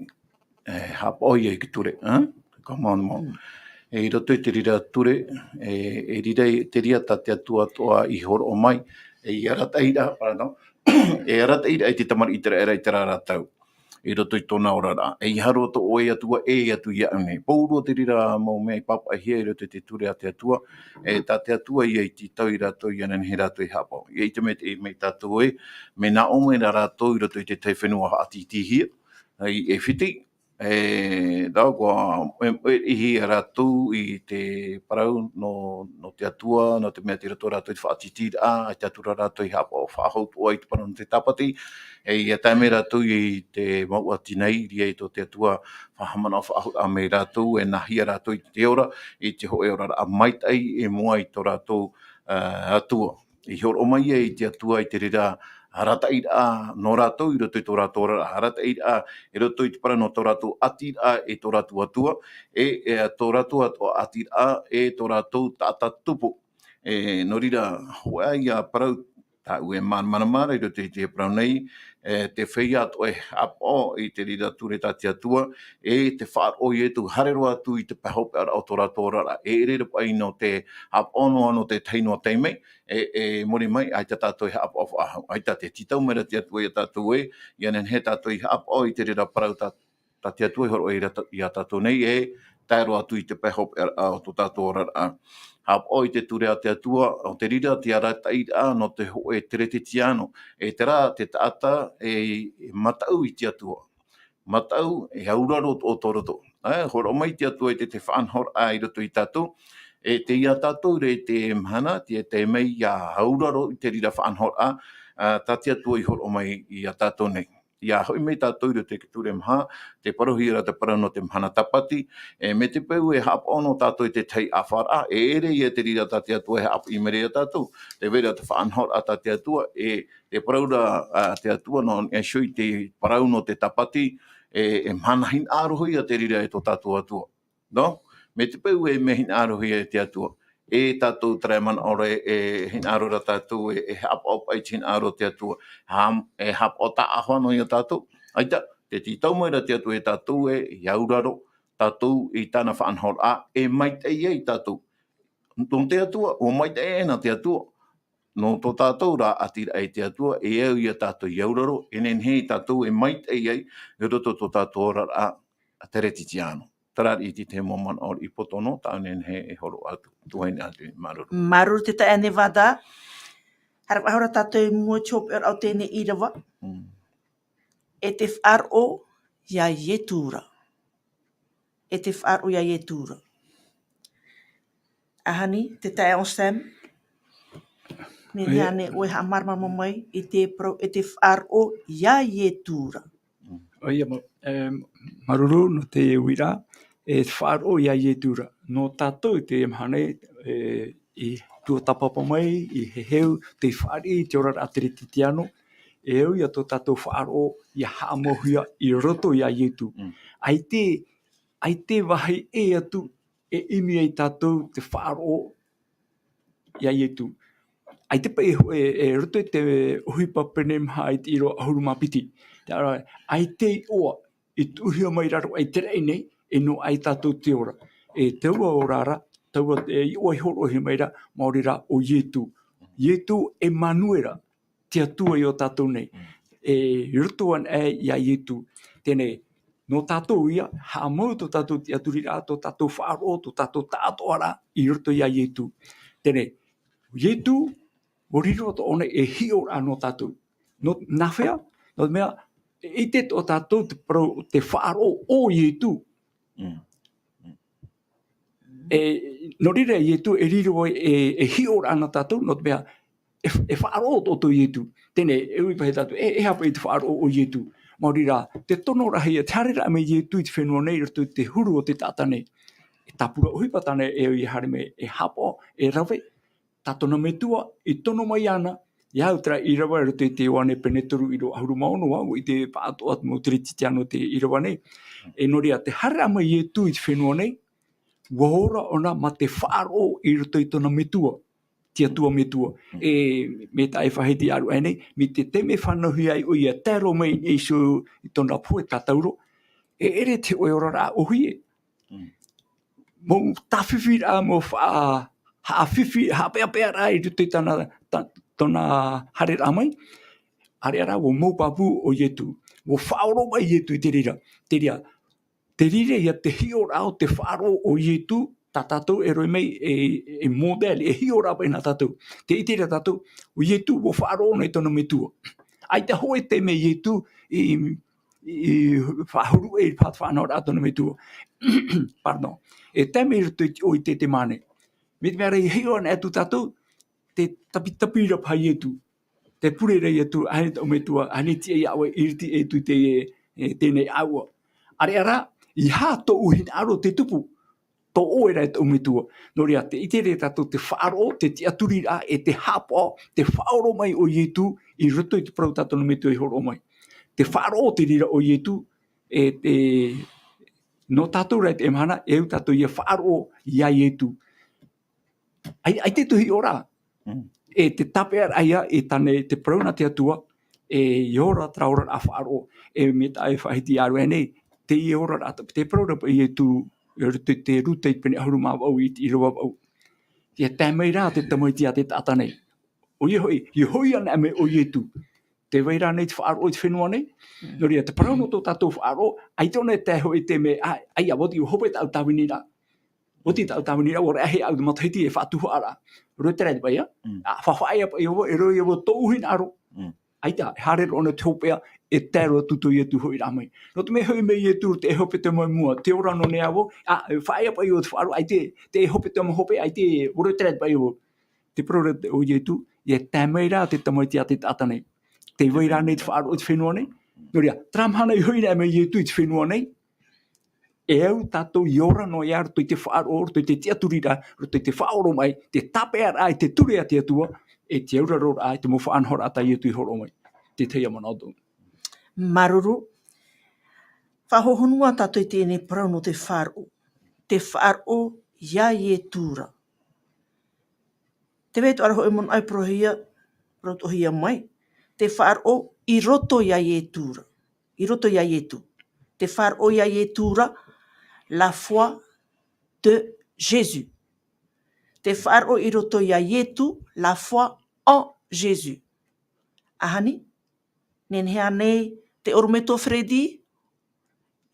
e, haʻapaʻo ia i te ture, hein? Commandement. Mm. E, i roto i te reira ture, e, e reira i, te reira tā te Atua atoʻa i hōroʻa mai, e, i arataʻi ra, pardon, e arataʻi ra i te tamariʻi ʻĪteraʻera i terā ra tau. I roto i tōna oraraʻa. E, ʻeiaha roa tō ʻoe Atua, e atu iāʻu nei. Pauroa te reira mau mea i pāpaʻihia i roto i te ture a te Atua, e, tā te Atua ia i tītau ia rātou, ʻia nehenehe rātou e haʻapaʻo. ʻIa ʻite mai, ʻite mai tātou ē, mea nā ʻō mai ra rātou i roto i te tahi fenua faʻatītīhia, i ʻAifiti, e, rā, ʻua, e, e, ʻohipa ia rātou i te parau nō, nō te Atua, nō te mea tei roto rātou i te faʻatītīraʻa, ʻaita atu ra rātou i haʻapaʻo faʻahou atoʻa i te parau nō te Tāpati, e, ʻia tae mai rātou i te mouʻa tīnai, i reira tō te Atua, faʻahaʻamanaʻo faʻahou mai rātou, e nāhea rātou i te ora, i te hōʻē oraraʻa maitaʻi i mua i tō rātou, ā, Atua. I hōroʻa mai ia i te Atua i te reira arataʻiraʻa nō rātou i roto i tō rātou oraraʻa, arataʻiraʻa i roto i te parau nō tō rātou ʻātīraʻa e tō rātou Atua, e, e tō rātou atoʻa ʻātīraʻa e tō rātou taʻata tupu. E, nō reira, hōʻē ia parau tāʻu e māramarama ra i roto i te parau nei, e, te feiā atoʻa e haʻapaʻo i te reira ture tā te Atua, e te faʻaroʻo ia atu, haere roa atu i te pae hopeʻa o tō rātou oraraʻa. E ʻere ra paʻi nō te haʻapaʻo noa nō te tahi noa taime, e, e muri mai, ʻaita tātou e haʻapaʻo faʻahou, ʻaita tē tītau mai ra te Atua ia tātou ē, ʻia nehenehe tātou i haʻapaʻo i te reira parau tā, tā te Atua i hōroʻa ia tā, ia tātou nei, e tae roa atu i te pae hopeʻa o tō tātou oraraʻa. Haʻapaʻo i te ture a te Atua, ʻo te reira te arataʻiraʻa nō te hōʻē Teretetiano, e terā te taʻata e, e mataʻu i te Atua. Mataʻu, e auraro tō, tō roto. E, hōroʻa mai te Atua i te, te faʻanahoraʻa i roto ia tātou, e tei ia tātou ra i te mahana, te, te mea ʻia auraro i te reira faʻanahoraʻa, ā, tā te Atua i hōroʻa mai ia tātou nei. ʻIa hoʻi mai tātou i roto i te ture maha, tē parauhia ra te parau nō te mahana Tāpati, e, mai te peu e haʻapaʻo noa tātou i te tahi ʻāfaraʻa, e ʻere ia te reira tā te Atua e haʻapiʻi mai ra ia tātou, tē vai ra te faʻanahoraʻa tā te Atua, e, tē parau ra, ā, te Atua nō niʻa iho i te parau nō te Tāpati, e, e mahana hinaʻarohia te reira e tō tātou Atua. Nō? Mai te peu e mea hinaʻarohia e te Atua. e tātou, terā e manaʻo ra, e hinaʻaro ra tātou, e, e haʻapaʻo paʻi i te hinaʻaro o te Atua, ha-, e haʻapaʻo taʻahoa noa ia tātou. ʻAita, tē tītau mai ra te Atua ia tātou ē, ʻia auraro tātou i tāna faʻanahoraʻa, e maitaʻi ai tātou. Nō te Atua, ʻua maitaʻi aʻena te Atua. Nō tō tātou rāʻatiraʻa i te Atua, e au ia tātou ʻia auraro, e nehenehe ia tātou e maitaʻi ai, i roto i tō tātou oraraʻa teretitiano. Terā riʻi te tahi mau manaʻo riʻi poto noa, tāʻu e nehenehe e hōroʻa atu, tuahine ʻāpī, māuruuru. Māuruuru te taeaʻe Nevada. Haere faʻahou ra tātou i mua i te hopeʻa o teie nei ʻīrava. Mm. E te faʻaroʻo iā Ietu ra. E te faʻaroʻo iā Ietu ra. ʻAhani, te taeaʻe Sam. Nehenehe ānei ʻoe e haʻamāramarama mai i te parau, e te faʻaroʻo iā Ietu ra. ʻOia, ma-, e, māuruuru nō te uiraʻa, e te faʻaroʻo iā Ietu ra. Nō tātou i teie mahana, e, i tuatāpapa mai, i heheu, tei fāriʻi i te oraraʻa teretitiano, e au ia tō tātou faʻaroʻo ʻia haʻamauhia i roto iā Ietu. Mm. ʻAita, ʻaita vāhi ʻē atu e ʻimi ai tātou te faʻaroʻo iā Ietu. ʻAita paʻi e, e, e roto i te ʻohipa pene maha i te ʻīrava ʻahuru mā piti. Terā, ʻaita i ʻoa, i tuʻuhia mai i raro aʻe i te raʻi nei, e nō ʻae tātou te ora. E taua ora ra, taua, e iʻoa i hōroʻahia mai ra, maori rā ʻo Ietu. Ietu Emanuera, te Atua i ō tātou nei. Mm. E roto anaʻe iā Ietu. Teie nei, nō tātou ia, haʻamau tō tātou tiʻaturiraʻa, tō tātou faʻaroʻo, tō tātou taʻatoʻaraʻa, i roto iā Ietu. Teie nei, Ietu, ʻua riro atoʻa ʻōna e hiʻoraʻa nō tātou. Nō, nā hea? Nō te mea, e ʻite atoʻa tātou te parau, te faʻaroʻo o Ietu. Mm. Mm. E, nō reira Ietu e riro ai e, e hiʻoraʻa nā tātou, nō te mea, e, e faʻaroʻo atoʻa Ietu. Teie nei, e ui paʻi tātou, e, e aha paʻi te faʻaroʻo o Ietu. Maori rā, te tono rahi, te haereraʻa mai Ietu i te fenua nei, i roto i te huru o te taʻata nei. E tāpura ʻohipa tāna e au ia haere mai, e haʻapaʻo, e rave, tā tōna metua i tono mai ana, ia au terā ʻīrava i roto i te Ioane pene toru ʻīrava ʻahuru mā ono, ʻua ʻite paʻatoʻa te mau teretitiano te ʻīrava nei. E nō reira, te haereraʻa mai Ietu i te fenua nei, ʻua ora ʻōna mā te faʻaroʻo i roto i tōna metua, te Atua Metua. Mm. E, mai tā e faʻahiti ʻāruʻe nei, mai te taime e fānauhia ai ʻoia, tae roa mai i niʻa iho i tōna pohe tātauro, e ʻere te hōʻē oraraʻa ʻōhie. Mm. Mau tāfifiraʻa, mau fa-, haʻafifi, haʻapeʻapeʻaraʻa i roto i tāna, tā-, tōna haereraʻa mai. ʻĀreʻa rā, ʻua mau pāpū ʻo Ietu. ʻUa faʻaoromaʻi Ietu i te reira. Te reira, te reira ia te hiʻoraʻa o te faʻaroʻo o Ietu, tā tātou e rave mai e, e model, e hiʻoraʻa paʻi nā tātou. Tē ʻite ra tātou, ʻo Ietu, ʻua faʻaroʻo ʻōna i tōna metua. ʻAita hōʻē taime Ietu i, i faʻahuru e i te faʻanahoraʻa tōna metua. Pardon. E tae mai i roto i te ʻō i Tetemane. Mai te mea ra i hiʻo anaʻe atu tātou, tē tapitapi ra paha Ietu. Tē pure ra Ietu, ʻaita tōʻu metua, ʻaita e tiʻa iā ʻoe, ʻiriti atu i te, e, teie nei ʻāua. ʻĀreʻa rā, ʻeiaha tōʻu hinaʻaro te tupu, tō ʻoe rā e tōʻu metua. Nō reira, tē ʻite ra tātou te faʻaroʻo, te tiʻaturiraʻa, e te haʻapaʻo, te faʻaoromaʻi o Ietu, i roto i te parau tā tōna metua i hōroʻa mai. Te faʻaroʻo te reira o Ietu, e, e, nō tātou rā i teie mahana, e au tātou ia faʻaroʻo iā Ietu. ʻAi-, ʻaita te hiʻoraʻa. Mm. E te tāpeʻaraʻa ia, e tāna, te parau nā te Atua, e ora terā oraraʻa faʻaroʻo, e mai tā e faʻahiti ʻāruʻe nei, teie oraraʻa, te parau ra paʻi Ietu, i roto i te Ruta i te pene ʻahuru mā vaʻu i te ʻīrava vaʻu. ʻIa tae mai rā te Tamaiti a te taʻata nei. ʻOia hoʻi, ʻia hoʻi anaʻe mai ʻo Ietu. Tē vai ra ānei te faʻaroʻo i te fenua nei? Mm. Nō reira, te parau nō tō tātou faʻaroʻo, ʻaita ʻōna e tae hōʻē taime, ʻa, ʻaita, ʻua oti, ʻua hope tāʻu tāviniraʻa. ʻUa oti tāʻu tāviniraʻa, ʻua rahi aʻu i te matahiti e faʻatuhaʻaraʻa. Retraite paʻi, ā? Mm. ʻA, faʻaea paʻi au, e rave au i tōʻu hinaʻaro. Mm. ʻAita, e haere roa ʻōna te hopeʻa, e tae roa atu tō Ietu hoʻiraʻa mai. Nō te mea hoʻi mai Ietu, tē hope atoʻa mai mua, tē ora noa nei au, ā, faʻaea paʻi au i te faʻaroʻo, ʻaita, tē hope atoʻa mai hope, ʻaita, ʻua retraite paʻi au. Te parau ra o Ietu, ʻia tae mai rā te Tamaiti a te taʻata nei. Tē vai ra ānei te faʻaroʻo i te fenua nei? Nō reira, terā mahana i hoʻi anaʻe mai Ietu i te fenua nei, e au tātou i ora noa ia roto i te faʻaroʻo, roto i te tiʻaturiraʻa, roto i te faʻaoromaʻi, te tāpeʻaraʻa i te ture a te Atua, e te auraroraʻa, i te mau faʻanahoraʻa tā Ietu i hōroʻa mai. Te tahi manaʻo tōʻu. Māuruuru. Faʻahohonu ā tātou i teie nei parau nō te faʻaroʻo. Te faʻaroʻo iā Ietu ra. Te vai atoʻa ra hōʻē monoʻi parauhia, parau atoʻahia mai, te faʻaroʻo i roto iā Ietu ra. I roto iā Ietu. Te faʻaroʻo iā Ietu ra, la foi de Jésus. Te faʻaroʻo i roto iā Ietu, la foi en Jésus. ʻAhani, nehenehe ānei te ʻorometua Freddy,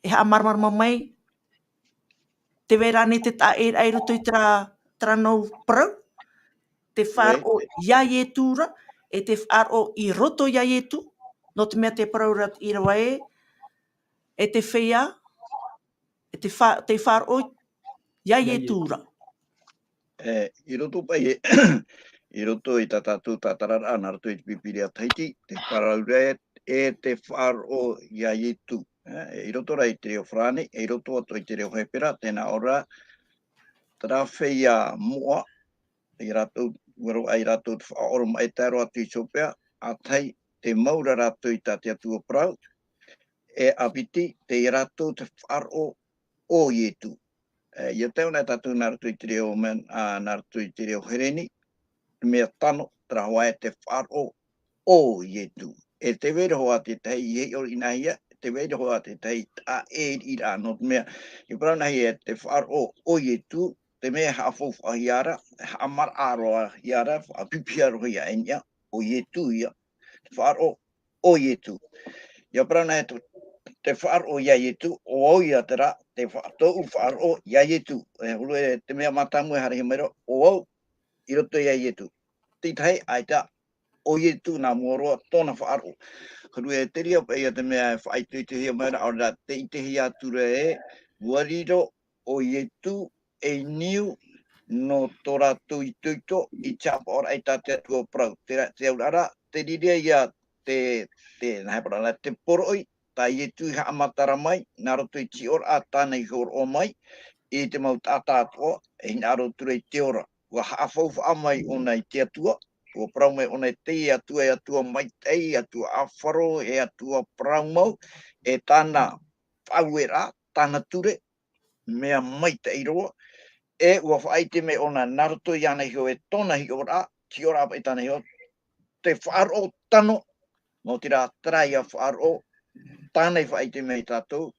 e haʻamāramarama mai, te vai ra ānei te taʻa ʻē i roto i terā, terā nau parau, te faʻaroʻo iā Ietu ra, e te faʻaroʻo i roto iā Ietu, nō te mea te parau ra i rave ē, e te feiā, e te fa-, te faʻaroʻo iā Ietu ra. E, i roto paʻi, i roto i tā tātou tātararaʻa, nā roto i te Pīpīria Tahiti, te parau ra ē, e te faʻaroʻo iā Ietu. E, i roto ra i te reo Farāni, e i roto atoʻa i te reo Hepera, tē nā ʻō ra, terā feiā moʻa, i rātou, ʻua roaʻa ia rātou te faʻaʻoromaʻi e tae roa atu i Siopea, ʻa tahi, tē mau ra rātou i tā te Atua parau, e ʻāpiti, tei ia rātou te faʻaroʻo o Ietu. E, ʻia tae ʻōna e tātou nā roto i te reo mea, ā, nā roto i te reo Hereni, te mea tano, terā hoʻi e te faʻaroʻo o Ietu. E tē vai ra hoʻi te tahi i hiʻo riʻi nahia, tē vai ra hoʻi te tahi taʻa ʻē riʻi ra, nō te mea, i parau nahia e te faʻaroʻo o Ietu, te mea e haʻafaufaʻahia ra, e haʻamaraʻa roa hia ra, faʻapiʻihia roa hia e niʻa, o Ietu ia, te faʻaroʻo o Ietu. ʻIa parau nahia te, te faʻaroʻo iā Ietu, ʻo au ia terā, te fa-, tōʻu faʻaroʻo iā Ietu. E huru e te mea mātāmua e haerehia mai ra, ʻo au i roto iā Ietu. Te tahi, ʻaita, ʻo Ietu nā mua roa tōna faʻaroʻo. Huru e te reira paʻi ia te mea e faʻaitoitohia mai ra, ʻaore rā, tē ʻitehia atu ra ē, ʻua riro ʻo Ietu ei niu nō tō rātou itoito i te haʻapaʻoraʻa i tā te Atua parau. Te ra-, te auraʻa ra, te reira ia te, te, nā hea parau ra, te poroʻi, tā Ietu i haʻamatara mai, nā roto i te hiʻoraʻa tāna i hōroʻa mai, i te mau taʻata atoʻa, e hinaʻaro atu ra i te ora. ʻUa haʻafaufaʻa mai ʻōna i te Atua, ʻua parau mai ʻōna e te Atua, e Atua maitaʻi, e Atua ʻāfaro, e Atua parau mau, e tāna faʻaueraʻa, tāna ture, mea maitaʻi roa, e ʻua faʻaʻite mai ʻōna nā roto iāna iho e tōna hiʻoraʻa, hiʻoraʻa paʻi tāna iho, te faʻaroʻo tano, nō te reira terā ia faʻaroʻo, tāna i faʻaʻite mai ia tātou,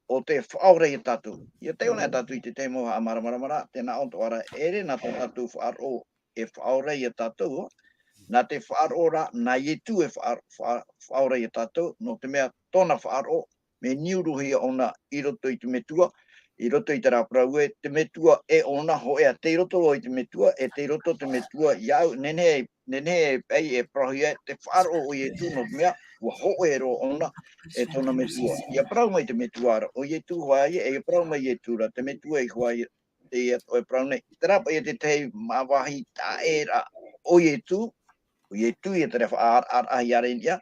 ʻo tē faʻaora ia tātou. ʻIa tae ʻōna ia tātou i te tahi mau haʻamāramaramaraʻa, tē nā ʻō atoʻa ra, ʻeʻere nā tō tātou faʻaroʻo e faʻaora ia tātou, nā te faʻaroʻo ra, nā Ietu e faʻa-, faʻa-, faʻaora ia tātou, nō te mea tōna faʻaroʻo, mea niu roa hia ʻōna i roto i te Metua, i roto i terā parau ē, te Metua e ʻōna, hōʻē ā tei roto roa i te Metua, e tei roto te Metua iāʻu, nehenehe, nehenehe ai e parauhia te faʻaroʻo o Ietu, nō te mea, ʻua hōʻē roa ʻōna e tōna Metua. ʻIa parau mai te Metua ra, ʻo Ietu hoʻi ē, ʻia parau mai Ietu ra, te Metua iho ā te ia ʻoe parau nei. Terā paʻi ia te tahi māvahi taʻa ʻē ra ʻo Ietu, ʻo Ietu ia terā faʻaararaʻa ia rā i niʻa,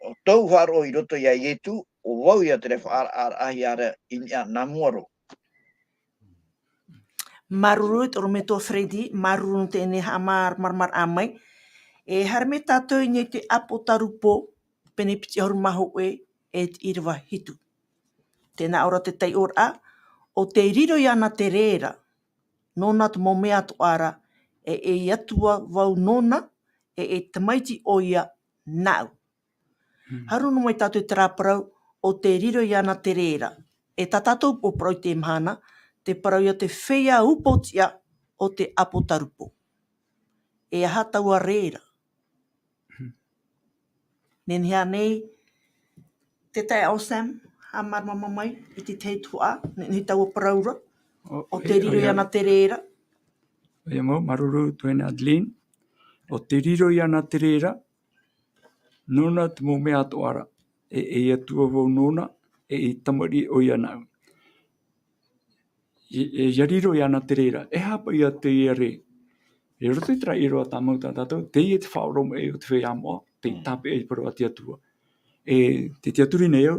ʻo tōʻu faʻaroʻo i roto ia Ietu, ʻo vau ia terā faʻaararaʻa ia rā i niʻa nā mua roa. Māuruuru i te ʻorometua Freddy, māuruuru nō teie nei haʻamāramaramaraʻa mai. E haere mai tātou i niʻa i te ʻApotarupo, pene piti ʻahuru mā hōʻē, e te ʻīrava hitu. Tē nā ʻō ra te taiʻoraʻa, ʻo tē riro iāna te reira, nōna te mau mea atoʻa ra, e ei Atua vau nōna, e ei Tamaiti ʻoia nāʻu. Hmm. Haere noa mai tātou i terā parau, ʻo tē riro iāna te reira. E tā tātou upoʻo parau i teie mahana, te parau ia te feiā upoʻotiʻa o te ʻApotarupo. E aha taua reira? Hmm. Nehenehe ānei te taeaʻe Sam, haʻamāramaramaraʻa mai i te tahi tuhaʻa, nehenehe taua parau ra, ʻo, ʻo tē riro iāna te reira. ʻOia mau, māuruuru Twain Adeline, ʻo tē riro iāna te reira, nōna te mau mea atoʻa ra, e ei Atua vau nōna, e ei Tamaiti ʻoia nāʻu. E, e, ʻia riro iāna te reira, e aha paʻi ia teie rē. I roto i terā ʻīrava tāmau tā tātou, teie te faʻaoromaʻi o te feiā moʻa, tei tāpeʻa i te parau a te Atua. E, tē tiʻaturi nei au,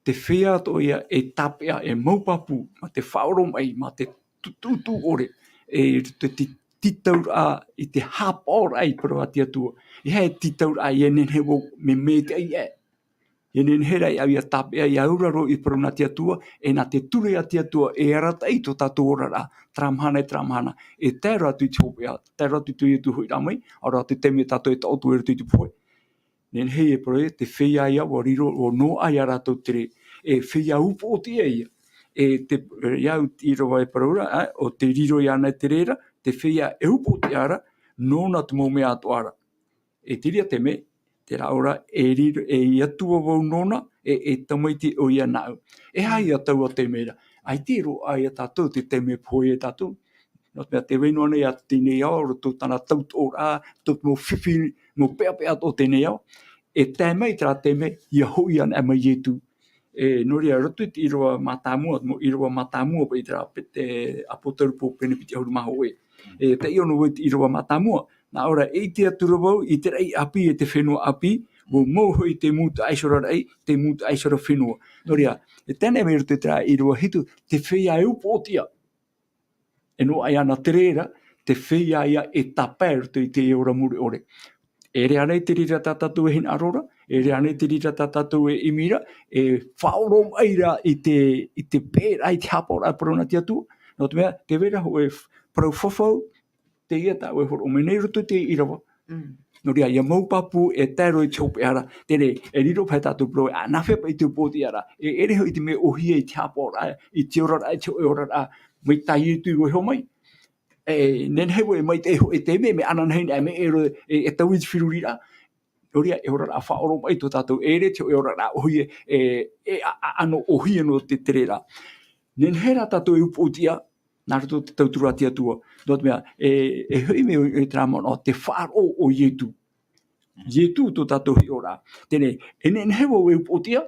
te feiā atoʻa ia e tāpeʻa, e mau pāpū, mā te faʻaoromaʻi, mā te tu-, tu-, tuʻutuʻu ʻore, e, te, te, tītauraʻa i te haʻapaʻoraʻa i te parau a te Atua. E aha e tītauraʻa ia nehenehe vau, mea maitaʻi ē. E nehenehe rā ia tāpeʻa, ia auraro i te parau nā te Atua, e nā te ture a te Atua, e arataʻi tō tātou oraraʻa, terā mahana e terā mahana, e tae roa atu i te hopeʻa, tae roa atu i tō Ietu hoʻiraʻa mai, ʻaore rā te taime tātou e taʻoto i roto i te pohe. Nehenehe e parau, te feiā ia, ʻua riro, ʻua noaʻa ia rātou te rē, e feiā upoʻotiʻa ia. E te, ia au i ʻīrava e parau ra, ā, ʻo tē riro iāna i te rē ra, te feiā e upoʻotiʻa ra, nōna te mau mea atoʻa ra. E te reira te mea, terā ʻoe ra, e riro, e Atua vau nōna, e, e tamaiti ʻoia nāʻu. E aha ia taua taime ra? ʻAita e roaʻa ia tātou te taime pohe ia tātou. Nō te mea tē vai noa nei ā te teinei ao, roto tāna tautoʻoraʻa, tō te mau fifi, mau peʻapeʻa o teie nei ao. E tae mai terā taime, ia hoʻi ana mai Ietu. E, nō reira, roto i te ʻīrava mātāmua, mau ʻīrava mātāmua, paʻi terā, pe-, te ʻāpōtarupo pene piti ʻahuru mā hōʻē. E, taiʻo noa vau i te ʻīrava mātāmua, nā ʻō ra, e ʻite atu ra vau i te raʻi ʻāpī, e te fenua ʻāpī, ʻua mau hoʻi te mūtaʻa iho ra raʻi, te mūtaʻa iho ra fenua. Nō reira, e tae noa mai roto i terā ʻīrava hitu, te feiā e upoʻotiʻa. E noaʻa iāna te rē ra, te feiā ia e tāpae roto i te ora mure ʻore. E ʻere ānei te reira tā tātou e hinaʻaro ra, e ʻere ānei te reira tā tātou e ʻimi ra, e faʻaoromaʻi ra i te, i te pēraʻa, i te haʻapaʻoraʻa parau nā te Atua, nō te mea, tē vai ra hōʻē f-, parau fafau, teie tāʻu e hōroʻa mai nei roto i te ʻīrava. Mm. Nō reira, ia mau pāpū e tae roa i te hopeʻa ra, teie, e riro paʻi tātou parau, ā, nā hea paʻi te upoʻotiʻa ra, e ʻere hoʻi te mea ʻōhie i te haʻapaʻoraʻa, i te oraraʻa, i te hōʻē oraraʻa, mai tā Ietu i vaiiho mai. E, nehenehe vau e maitaʻi hōʻē taime, mea ananahi, e mea e ro-, e, e taui i te feruriraʻa. Nō reira, e oraraʻa faʻaoromaʻi tō tātou, e ʻere te hōʻē oraraʻa ʻōhie, e, e, a, a, ʻano ʻōhie noa te, te reira. Nehenehe rā tātou e upoʻotiʻa, nā roto i te tauturu a te Atua. Nō te mea, e, e hoʻi mai i terā manaʻo, te faʻaroʻo o Ietu. Ietu tō tātou hiʻoraʻa. Teie, e nehenehe vau e upoʻotiʻa,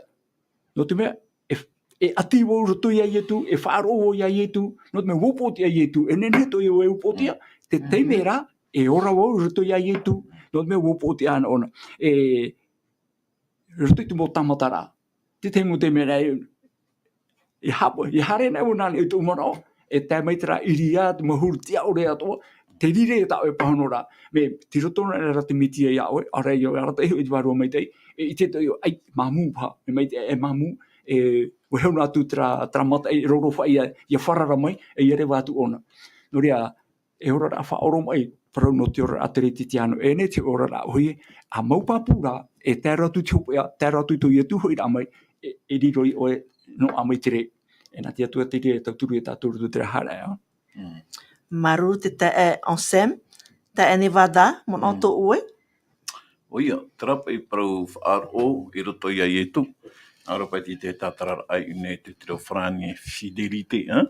nō te mea, e, e ʻati vau i roto ia Ietu, e faʻaroʻo vau ia Ietu, nō te mea ʻua upoʻotiʻa Ietu, e nehenehe atoʻa ia vau e upoʻotiʻa, te taime ra, e ora vau i roto ia Ietu, nō te mea ʻua upoʻotiʻa ana ʻōna. E, roto i te mau tāmataraʻa. Te tahi mau taime ra, e, e haʻa-, e haere ana vau nāna i tōʻu manaʻo, e tae mai terā ʻīrava, te mau huru tiʻa ʻore atoʻa, te riro tāʻoe pāhonoraʻa. Mea, tei roto noa ra te Metia ia ʻoe, ʻaore ia, arataʻi hoʻi te Vārua Maitaʻi, e ʻite atoʻa ʻoe, ʻai, māmū paha, e maitaʻi, e māmū, e, ʻua hau noa atu terā, terā mataʻi, roro faʻi ia, ia farara mai, e ia reva atu ʻōna. Nō reira, e oraraʻa faʻaoromaʻi, parau nō te oraraʻa teretetiano, e nehenehe te oraraʻa ʻōhie, ā mau pāpū rā, e tae roa atu i te hopeʻa, tae roa atu i tō Ietu hoʻiraʻa mai, e, e riro ia ʻoe noaʻa mai te rē. E nā te Atua te rē e tauturu ia tātou i roto i terā haʻapiʻiraʻa. Mm. Māuruuru te taeaʻe Anselme, taeaʻe Nevada, manaʻo tō ʻoe? ʻOia, terā paʻi parau faʻaroʻo i roto ia Ietu. Nā ʻō ra paʻi te, te tātararaʻa i ʻō nei te, te reo farāni fidélité, ā?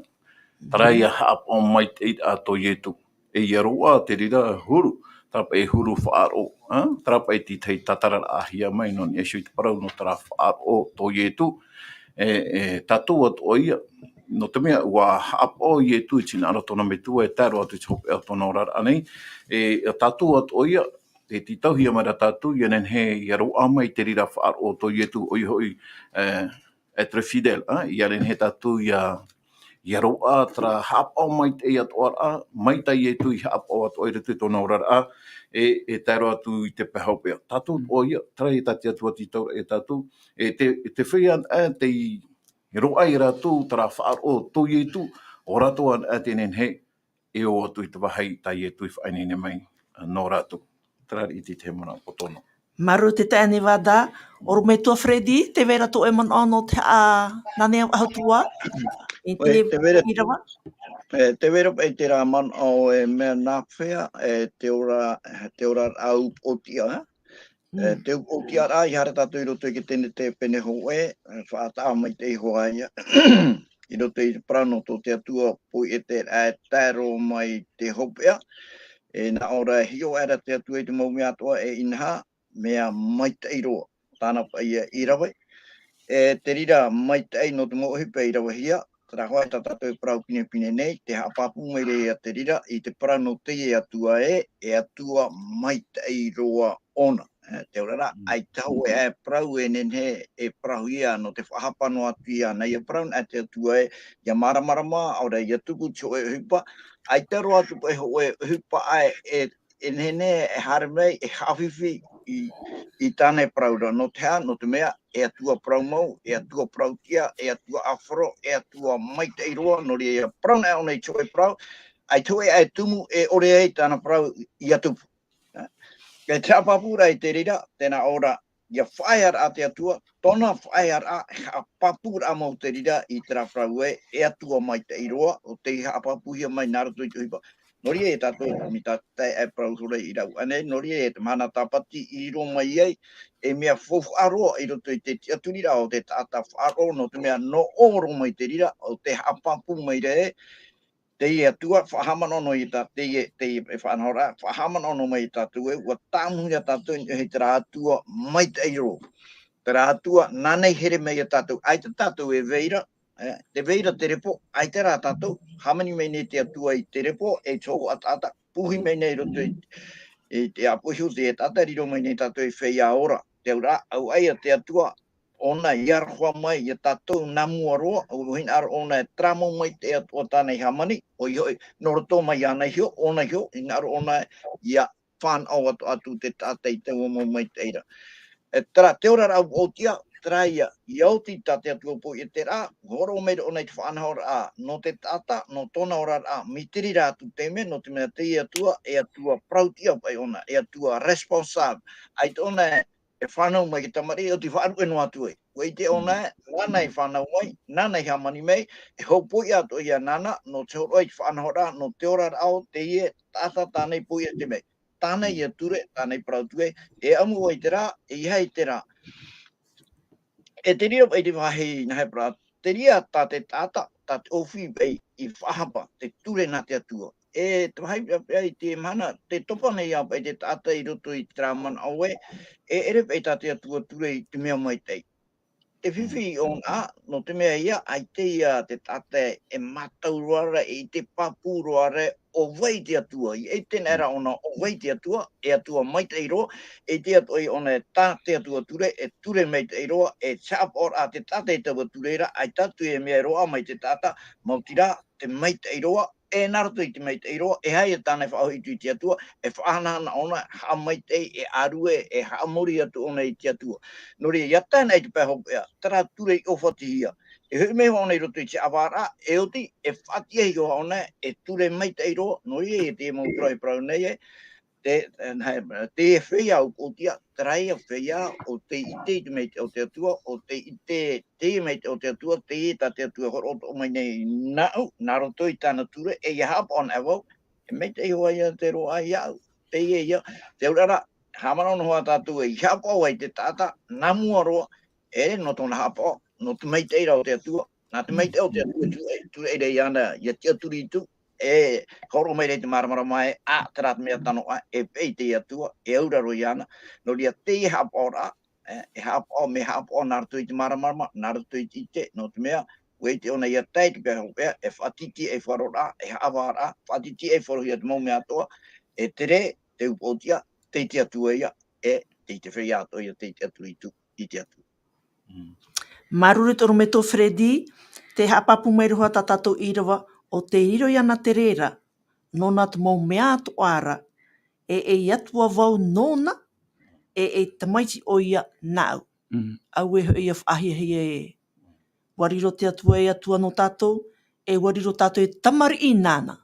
Terā ia haʻapaʻo maitaʻi a tō Ietu. E ia roaʻa te reira huru, terā paʻi huru faʻaroʻo, ā? Terā paʻi te tahi tātararaʻahia mai nō niʻa iho i te parau nō terā faʻaroʻo tō Ietu. E, e, tātou atoʻa ia, nō te mea, ʻua haʻapaʻo Ietu i te hinaʻaro tōna Metua, e tae roa atu i te hopeʻa o tōna oraraʻa nei, e, tātou atoʻa ia, e tītauhia mai ra tātou, ia nehenehe, ia roaʻa mai te reira faʻaroʻo tō Ietu, ʻoia hoʻi, e, être fidèle, ā, ia nehenehe tātou, ia, ia roaʻa terā haʻapaʻo maitaʻi atoʻa ra, mai tā Ietu i haʻapaʻo atoʻa i roto i tōna oraraʻa, e, e tae roa atu i te pae hopeʻa. Tātou atoʻa ia, terā ia tā te Atua tītau ia tātou, e te, e te feiā, e, tei roaʻa ia rātou terā faʻaroʻo tō Ietu, ʻo rātou anaʻe tē nehenehe e ō atu i te vāhi tā Ietu i faʻaineine mai nō rātou. Terā riʻi te tahi manaʻo poto noa. Māuruuru te taeaʻe Nevada, ʻorometua Freddy, tē vai ra tō ʻoe manaʻo nō te haʻa-, nā nei atua, i te ʻīrava? E, tē vai ra paʻi terā manaʻo e mea nā hea, e te ora, te oraraʻa upoʻotiʻa, e, te upoʻotiʻaraʻa, ʻia haere tātou i roto i te Tenete pene hōʻē, e, faʻataʻa maitaʻi hoʻi ia. I roto i te parau nō tō te Atua, poiʻete ra e tae roa mai te hopeʻa. E, nā ʻō ra e hiʻo aʻera te Atua i te mau mea atoʻa e inaha, mea maitaʻi roa. Tāna paʻi ia ʻīrava. E, te reira maitaʻi nō te mau ʻohipa i ravehia, terā hoʻi tā tātou e parau pinepine nei, tē haʻapāpū mai ra ia te reira, i te parau nō teie Atua ē, e Atua maitaʻi roa ʻōna. E, te oraraʻa, ʻaita hōʻē e parau e nehenehe e parauhia nō te faʻahapa noa atu iāna, ʻia parau na te Atua ē, ʻia māramarama, ʻaore ʻia tupu te hōʻē ʻohipa, ʻaita roa atu paʻi hōʻē ʻohipa ʻae e, e nehenehe e haere mai, e haʻafifi, i, i tāna e parau ra. Nō te aha? Nō te mea, e Atua parau mau, e Atua parauʻtiʻa, e Atua ʻāfaro, e Atua maitaʻi roa, nō reira ia parau na ʻōna i te hōʻē parau, ʻaita hōʻē ʻae tumu e ʻore ai tāna parau ia tupu. E te haʻapāpūraʻa i te reira, tēnā ʻō ra, ia faʻaearaʻa te Atua, tōna faʻaearaʻa, e haʻapāpūraʻa mau te reira i terā parau ē, e Atua maitaʻi roa, ʻo tei haʻapāpūhia mai nā roto i te ʻohipa. Nō reira e tātou, mai tā te taeaʻe parau hora i rau ānei, nō reira e te mahana tāpati i riro mai ai, e mea faufaʻa roa i roto i te tiʻaturiraʻa o te taʻata faʻaroʻo, nō te mea nō ʻō roa mai te reira, ʻo te haʻapāpū mai ra ē, teie Atua, faʻahaʻamanaʻo noa ia tā-, teie, teie e faʻanahoraʻa, faʻahaʻamanaʻo noa mai ia tātou ē, ʻua tāmau ia tātou i niʻa i terā Atua maitaʻi roa. Terā Atua, nāna i here mai ia tātou, ʻaita tātou e vai ra, e, tē vai ra te repo, ʻaita rā tātou, hāmani mai nei te Atua i te repo, e te hōhoʻa taʻata, puhi mai nei i roto i, i te ʻāpoʻi iho, te taʻata riro mai nei tātou i feiā ora. Te auraʻa, ʻaita ia te Atua, ʻōna i aroha mai ia tātou nā mua roa, ʻua hinaʻaro ʻōna e terā mau maitaʻi atoʻa tāna i hāmani, ʻoia hoʻi, nō roto mai iāna iho, ʻōna iho, hinaʻaro ʻōna ia fānaʻo atu atu te taʻata i taua mau maitaʻi ra. E terā, te oraraʻa upoʻotiʻa, terā ia, ʻia oti tā te Atua upoʻotiʻa terā, hōroʻa mai ra ʻōna i te faʻanahoraʻa, nō te taʻata, nō tōna oraraʻa, mai te reira atu taime, nō te mea teie Atua, e Atua parauʻtiʻa paʻi ʻōna, e Atua responsable, ʻaita ʻōna e, e fānau mai te tamariʻi, ʻo tei faʻaruʻe noa atu ai. ʻUa ʻite ʻōna ē, nāna i fānau mai, nāna i hāmani mai, e hōpoiʻa atoʻa ia nāna, nō te hōroʻa i te faʻanahoraʻa, nō te oraraʻa o teie taʻata tāna i poiʻa mai. Tāna ia ture, tāna i parau atu ē, e ʻamu ʻoe i terā, e ʻeiaha i terā. E te reira paʻi te vāhi nā hea parau, te reira tā te taʻata, tā te ʻōfī paʻi i faʻahapa, te ture nā te Atua. E te vāhi paʻi i te mahana, tē topa nei ā paʻi te taʻata i roto i terā manaʻo ē, e ʻere paʻi tā te Atua ture i te mea maitaʻi. Te fifi i ʻōna, nō te mea ia, ʻaita ia te taʻata e mātau roa ra, e ʻite pāpū roa ra, ʻo vai te Atua, ʻia ʻite nei rā ʻōna ʻo vai te Atua, e Atua maitaʻi roa, e ʻite atoʻa ia ʻōna ē tā te Atua ture, e ture maitaʻi roa, e te haʻapaʻoraʻa a te taʻata i taua ture ra, ʻaita atu e mea e roaʻa mai te taʻata, maoti rā, te maitaʻi roa, e nā roto i te maitaʻi roa, e aha ia tāna e faʻahoʻi atu i te Atua, e faʻahanahana ʻōna, haʻamaitaʻi, e ʻārue, e haʻamori atu ʻōna i te Atua. Nō reira, ʻia tae na i te pae hopeʻa, terā ture i ʻōfatihia. E hoʻi mai ʻōna i roto i te haʻavāraʻa, e oti, e faʻatiʻa iho ʻōna, e ture maitaʻi roa, nō reira, e te mau parau e parau nei ē, te, e, nā, te feiā upoʻotiʻa, terā ia feiā, ʻo tei ʻite i te maitaʻi o te Atua, ʻo tei ʻite, te maitaʻi o te Atua, teie tā te Atua e hōroʻa atoʻa mai nei nāʻu, nā roto i tāna ture, e ʻia haʻapaʻo ana vau, e maitaʻi hoʻi ia te roaʻa iāʻu, teie ia, te auraʻa, haʻamanaʻo noa tātou ē, ʻia haʻapaʻo ai te taʻata, nā mua roa, e, nō tōna haʻapaʻo, nō te maitaʻi ra o te Atua, nā te maitaʻi o te Atua, e ture, ture ʻere iāna, ʻia tiʻaturi atu, e hōroʻa mai ra i te māramarama ē, ā, terā te mea tano ā, e peʻe i te Atua, e auraro iāna, nō reira teie haʻapaʻoraʻa, e, e haʻapaʻo, mea haʻapaʻo nā roto i te māramarama, nā roto i te ʻite, nō te mea, ʻua ʻite ʻōna ʻia tae i te pae hopeʻa, e faʻatītīʻaifaro ra, e haʻavā ra, faʻatītīʻaifaro hia te mau mea atoʻa, e tere, te upoʻotiʻa, tei te Atua ia, e tei te feiā atoʻa ia, tei te Atua i tū, i te Atua. Mm. Māuruuru te ʻorometua Freddy, tē haʻapāpū mai ra hoʻi tā tātou ʻīrava, ʻo tei riro iāna te reira, nōna te mau mea atoʻa ra, e, e Atua vau nōna, e, e tamaiti ʻoia nāʻu. Mm. Auē hoʻi ia faʻahiahia ē. ʻUa riro te Atua e Atua nō tātou, e ʻua riro tātou e tamariʻi nāna.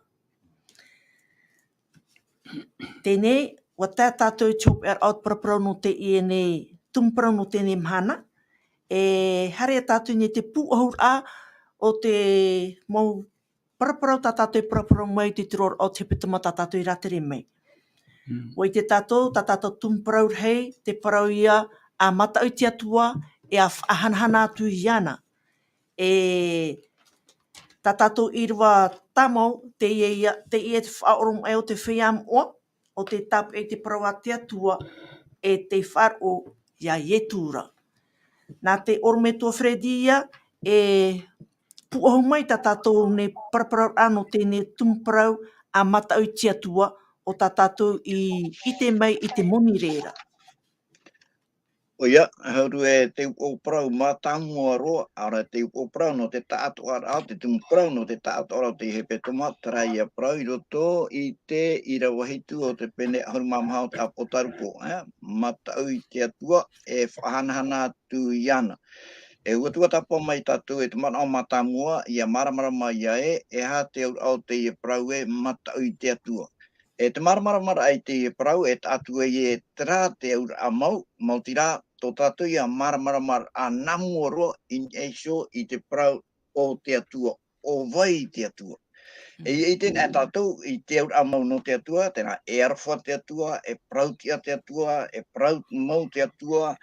Teie nei, ʻua tae tātou i te hopeʻaraʻa o te paraparau nō teie nei, tumu parau nō teie nei mahana, e haere tātou nei te pūʻohuraʻa o te mau paraparau tā tātou e paraparau mai i te tūroraʻa o te hepetoma tā tātou i rātere mai. Mm. ʻUa ʻite tātou, tā tātou tumu parau rahi, te parau ia, ʻa mataʻu i te Atua, e ʻa faʻahanahana atu iāna. E tā tātou ʻīrava tāmau, teie ia, teie te faʻaoromaʻi o te feiā moʻa, ʻo tē tāpeʻa i te parau a te Atua, e tē faʻaroʻo ia Ietu ra. Nā te ʻorometua Freddy ia, e pūʻohu mai tā tātou nei paraparauraʻa nō teie nei tumu parau ʻa mataʻu i te Atua, ʻo tā tātou i ʻite mai i te moni reira. ʻOia, ʻahuru e te upoʻo parau mātāmua roa, ʻaore te upoʻo parau nō te taʻatoʻaraʻa, te tumu parau nō te taʻatoʻaraʻa o te hepetoma, terā ia parau i roto i te ʻīrava hitu o te pene ʻahuru mā maha o te ʻĀpotarupo, ē? Mataʻu i te Atua, e faʻahanahana atu iāna. E ʻua tuatāpapa mai tātou e te manaʻo mātāmua, ʻia māramarama ïa ē, e aha te auraʻa o teie parau ē, mataʻu i te Atua. E te māramaramaraʻa i teie parau, e taʻa atu ai ē terā te auraʻa mau, maoti rā, tō tātou ia māramaramaraʻa nā mua roa i niʻa iho i te parau o te Atua, ʻo vai te Atua. E ʻia ʻite anaʻe tātou i te auraʻa mau nō te Atua, tērā, e aroha te Atua, e parau-tiʻa te Atua, e parau mau te Atua,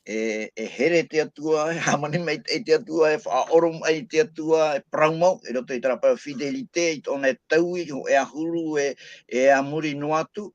e, e here te Atua, e hāmani maitaʻi te Atua, e faʻaʻoromaʻi te Atua, e parau mau, i roto i terā parau fidélité, i tōna e taui, hōʻē ʻahuru, e, e a muri noa atu.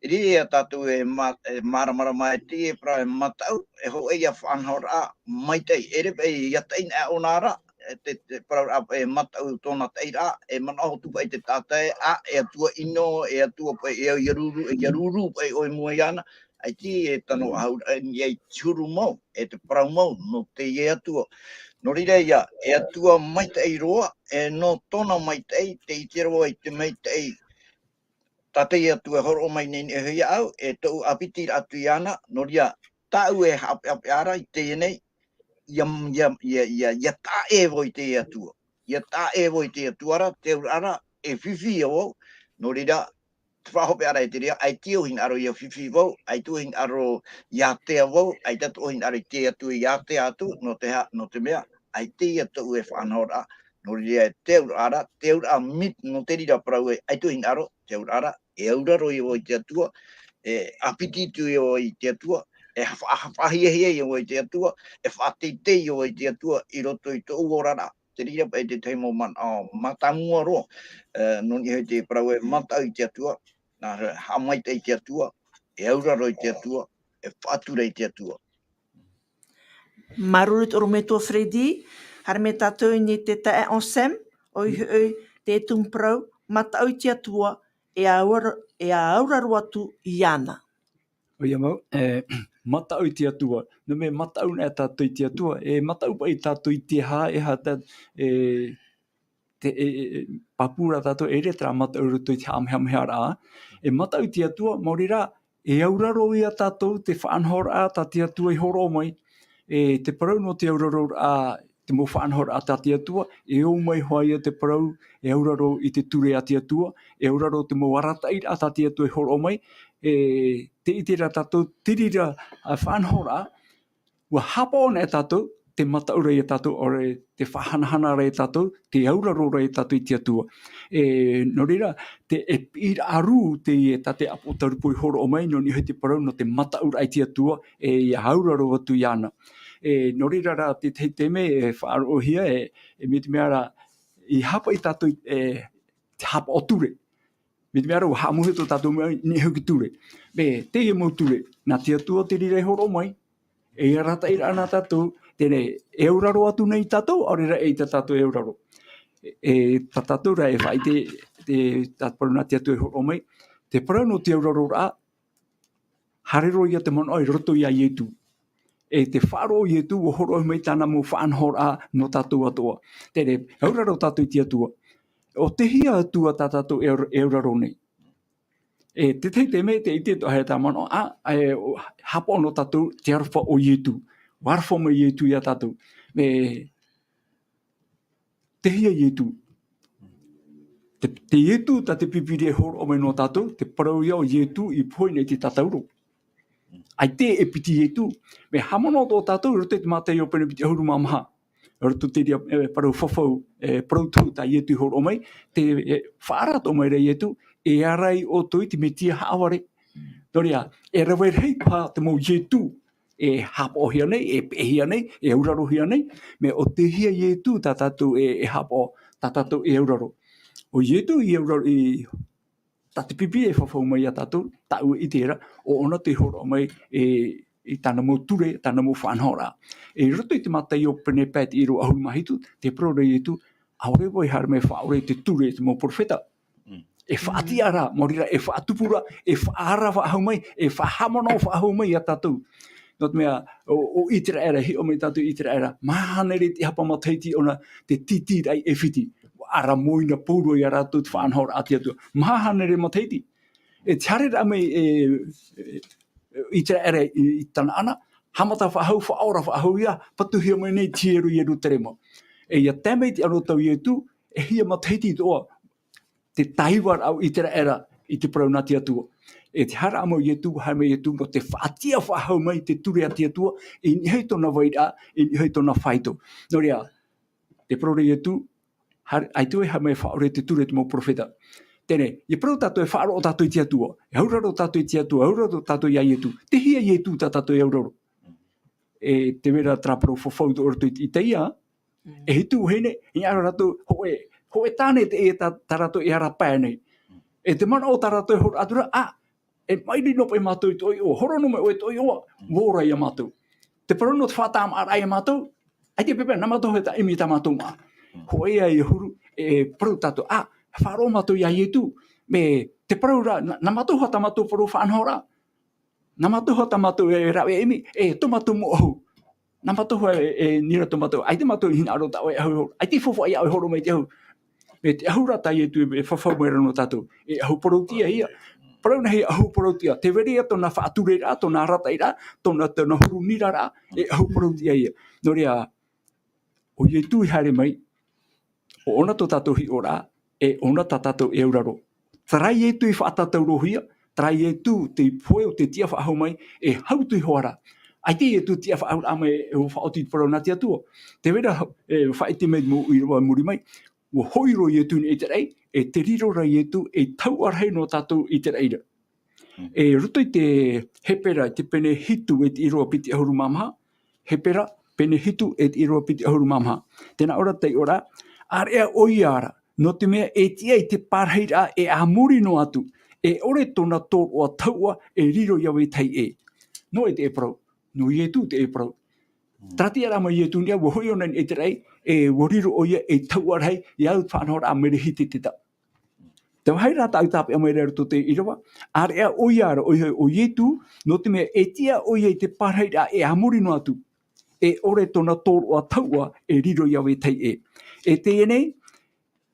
I reira tātou e mā-, e māramarama e teie parau e mataʻu, e hōʻē ia faʻanahoraʻa maitaʻi, ʻeʻere paʻi ia taʻi anaʻe ʻōna ra, e te, te parau ra e mataʻu tōna taʻiraʻa, e manaʻo atu paʻi te taʻata ē, ā, e Atua ʻino, e Atua paʻi e au ʻia ruru, e ʻia ruru paʻi ʻoe i mua iāna, ʻaita e tano ʻahuru, e, e te huru mau, e te parau mau, nō teie Atua. Nō reira ïa, e Atua maitaʻi roa, e nō tōna maitaʻi, tē ʻite ra vau i te maitaʻi, tā teie Atua e hōroʻa mai nei, nei hoʻi iāʻu, e tōʻu ʻāpitiraʻa atu iāna, nō reira, tāʻu e haʻapeʻapeʻa ra i teie nei, ʻia, ʻia, ʻia, ʻia, ʻia taʻa ʻē vau i teie Atua. ʻIa taʻa ʻē vau i teie Atua ra, te auraʻa ra, e fifi ia vau, nō reira, te faʻahopeʻa ra e te reira, ʻaita ʻo hinaʻaro ʻia fifi vau, ʻaita ʻo hinaʻaro ʻia ātea vau, ʻaita ʻo hinaʻaro i te Atua ʻia ātea atu, nō te aha, nō te mea, ʻaita ia tōʻu e faʻanahoraʻa, nō reira e te auraʻa ra, te auraʻa mit-, nō te reira parau ē, ʻaita ʻo hinaʻaro, te auraʻa ra, e auraro ia vau i te Atua, e ʻāpiti atu ia vau i te Atua, e haʻa-, haʻahiahia ia vau i te Atua, e faʻateitei ia vau i te Atua, i roto i tōʻu oraraʻa. Te reira paʻi te tahi mau manaʻo mātāmua roa, e, nō niʻa i te parau e mataʻu i te Atua, nā, haʻamaitaʻi i te Atua, e auraro i te Atua, e faʻatura i te Atua. Māuruuru i te ʻorometua Freddy, haere mai tātou i niʻa i te taeaʻe Anselme, ʻoia hoʻi te tumu parau, mataʻu i te Atua, e aura-, e auraro atu iāna. ʻOia mau, e, mataʻu i te Atua. Nō te mea mataʻu anaʻe tātou i te Atua, e mataʻu paʻi tātou i te aha, e aha tā, e, te, e, e, e, pāpū ra tātou, ʻeʻere terā mataʻu i roto i te haʻamehemeheraʻa. E mataʻu i te Atua, maori rā, e auraro ia tātou te faʻanahoraʻa tā te Atua i hōroʻa mai. E te parau nō te auraroraʻa, te mau faʻanahoraʻa tā te Atua, e ō mai hoʻi ia te parau, e auraro i te ture a te Atua, e auraro te mau arataʻiraʻa tā te Atua i hōroʻa mai, e, tē ʻite ra tātou, te reira, ā, faʻanahoraʻa, ʻua haʻapaʻo anaʻe tātou, te mataʻu ra ia tātou, ʻaore te faʻahanahana ra ia tātou, te auraro ra ia tātou i te Atua. E, nō reira, te, e piʻiraʻa rū teie tā te ʻĀpotarupo i hōroʻa mai, nō niʻa i te parau nō te mataʻuraʻa i te Atua, e ʻia auraro atu iāna. E, nō reira rā, te, te, te mea e faʻaroʻohia, e, e mai te mea rā, i haʻapaʻo tātou, e, te haʻapaʻo ture. Mai te mea rā, ʻua haʻamau tō tātou mea, i niʻa hoʻi i te ture. Mea, teie mau ture, nā te Atua te reira i hōroʻa mai, e arataʻi ra nā tātou, teie, e auraro atu nei tātou, ʻaore rā ʻeita tātou e auraro. E, tā tātou rā e faʻaʻite, te, tā te parau nā te Atua i hōroʻa mai, te parau nō te auraroraʻa, haere roa ia te manaʻo i roto ia Ietu. E te faʻaroʻo o Ietu, ʻua hōroʻa mai tāna mau faʻanahoraʻa nō tātou atoʻa. Teie, e auraro tātou i te Atua. ʻO tei hea Atua tā tātou e aur-, e auraro nei. E, te tahi te mea, tē ʻite atoʻa hoʻi tā manaʻo, ā, e, ʻo, haʻapaʻo nō tātou te aroha o Ietu. ʻUa aroha mai Ietu ia tātou. E, tei hea Ietu. Te, te Ietu tā te Pīpīria e hōroʻa mai nō tātou, te parau ia ʻo Ietu i pohe nei i te tātauro. ʻAita e piti Ietu. Mea haʻamanaʻo atoʻa tātou, i roto i te Mātaio pene piti ʻahuru mā maha. I roto i te reira, e, parau fafau, e, parau tohu tā Ietu i hōroʻa mai, tē, e, faʻaara atoʻa mai ra Ietu, e ara ai ʻoutou i te Metia haʻavare. Nō reira, e rave rahi paha te mau Ietu, e haʻapaʻohia nei, e peʻehia nei, e aurarohia nei, mea ʻo tei hea Ietu tā tātou e, e haʻapaʻo, tā tātou e auraro. ʻO Ietu i auraro, i tā te Pīpīria e fafau mai ia tātou, tāʻu e ʻite ra, ʻo ʻōna tei hōroʻa mai e, i tāna mau ture, tāna mau faʻanahoraʻa. E i roto i te Mātaio pene pae te ʻīrava ʻahuru mā hitu, tē parau ra Ietu, ʻaore vau e haere mai e faʻaora i te ture i te mau perofeta. Mm. E faʻatiʻa ra, maori rā, e faʻatupu ra, e faʻaara faʻahou mai, e faʻahaʻamanaʻo faʻahou mai ia tātou. Nō te mea, ʻo, ʻo Iteraera, hiʻo mai tātou i Iteraera, maha hānere te hapa matahiti ʻōna te tītīraʻa i ʻĒfiti. ʻUa ara mōina pauroa ia rātou te faʻanahoraʻa a te Atua. Maha hānere matahiti. E te haereraʻa mai e, e, e Iteraera i, i Tanaana, haʻamata faʻahou, faʻaora faʻahou ia, patuhia mai nei te hiero i Ierutarema. E ʻia tae mai te aro tau Ietu, e hia matahiti atoʻa, te taivaraʻa o Iteraera i te parau nā te Atua. E te haereraʻa mai o Ietu, haere mai Ietu, nō te faʻatiʻa faʻahou mai te ture a te Atua, i niʻa i tōna vairaʻa, i niʻa i tōna faito. Nō reira, te parau ra Ietu, haere, ʻaita e haere mai faʻaʻore te ture te mau perofeta. Teie nei, ʻia parau tātou e faʻaroʻo tātou i te Atua, e auraro tātou i te Atua, auraro tātou ia Ietu. Tei hea Ietu tā tātou e auraro? E te vai ra terā parau fafau tō roto i, i Itaia, e hitu vahine, i ʻaro rātou, hōʻē, hōʻē tāne teie tā, tā rātou e ara pae nei. E te manaʻo tā rātou e horo atu ra, ā, e maʻiri noa paʻi mātou i te ʻoiʻoa, horo noa mai ʻoe i te ʻoiʻoa, ʻua ora ia mātou. Te parau nō te faʻatāmāʻaraʻa ia mātou, ʻaita e pēpē, nā mātou hoʻi tā ʻimi tā mātou māʻa. Hōʻē ia e huru, e parau tātou, ā, faʻaroʻo mātou ia Ietu, mai te parau ra, nā, nā mātou hoʻi tā mātou parau faʻanahoraʻa. Nā mātou hoʻi tā mātou e rave ʻimi, e tō mātou mau ʻahu. Nā mātou hoʻi e, e nira tō mātou, ʻaita mātou i hinaʻaro tā ʻoe ʻahu, ʻaita i faufaʻa ia ʻoe horo mai te ʻahu. Mai te ʻahu ra tā Ietu e fafau mai ra nō tātou. E ʻahu parauʻtiʻa ia. Parau nā hea ʻahu parauʻtiʻa? Tē vai ra ia tōna faʻatureraʻa, tōna arataʻiraʻa, tōna, tōna huru niraraʻa, e ʻahu parauʻtiʻa ia. Nō reira, ʻo Ietu i haere mai, ʻo ʻōna tō tātou hiʻoraʻa, e ʻōna tā tātou e auraro. Terā Ietu i faʻatātaurohia, terā Ietu te pohe o te tiʻa faʻahou mai, e hau atu iho ā ra. ʻAita Ietu tiʻa faʻahou ra mai e faʻaoti i te parau nā te Atua. Tē vai ra, e, faʻaʻite mai mau ʻīrava i muri mai, ʻua hoʻi roa Ietu i niʻa i te raʻi, e te riro ra Ietu ei tauʻa rahi nō tātou i te raʻi ra. E roto i te Hepera, i te pene hitu, e te ʻīrava piti ʻahuru mā maha, Hepera, pene hitu, e te ʻīrava piti ʻahuru mā maha. Tē nā ʻō ra te taiʻoraʻa, ʻāreʻa ʻoia ra, nō te mea e tiʻa i te pārahiraʻa e a muri noa atu, e ʻore tōna tōroʻa tauʻa e riro ia vetahi ʻē. Nō ʻē te parau? Nō Ietu te parau. Terā tiʻaraʻa mai Ietu i niʻa, ʻua hoʻi ʻōna i niʻa i te raʻi, e ʻua riro ʻoia ei tauʻa rahi, ʻia au i te faʻanahoraʻa mai te hiti te taʻu. Te vāhi ra tāʻu tāpeʻa mai ra i roto i te ʻīrava, ʻāreʻa ʻoia ra, ʻoia hoʻi ʻo Ietu, nō te mea e tiʻa ʻoia i te pārahiraʻa e a muri noa atu, e ʻore tōna tōroʻa tauʻa e riro ia vetahi ʻē. E teie nei,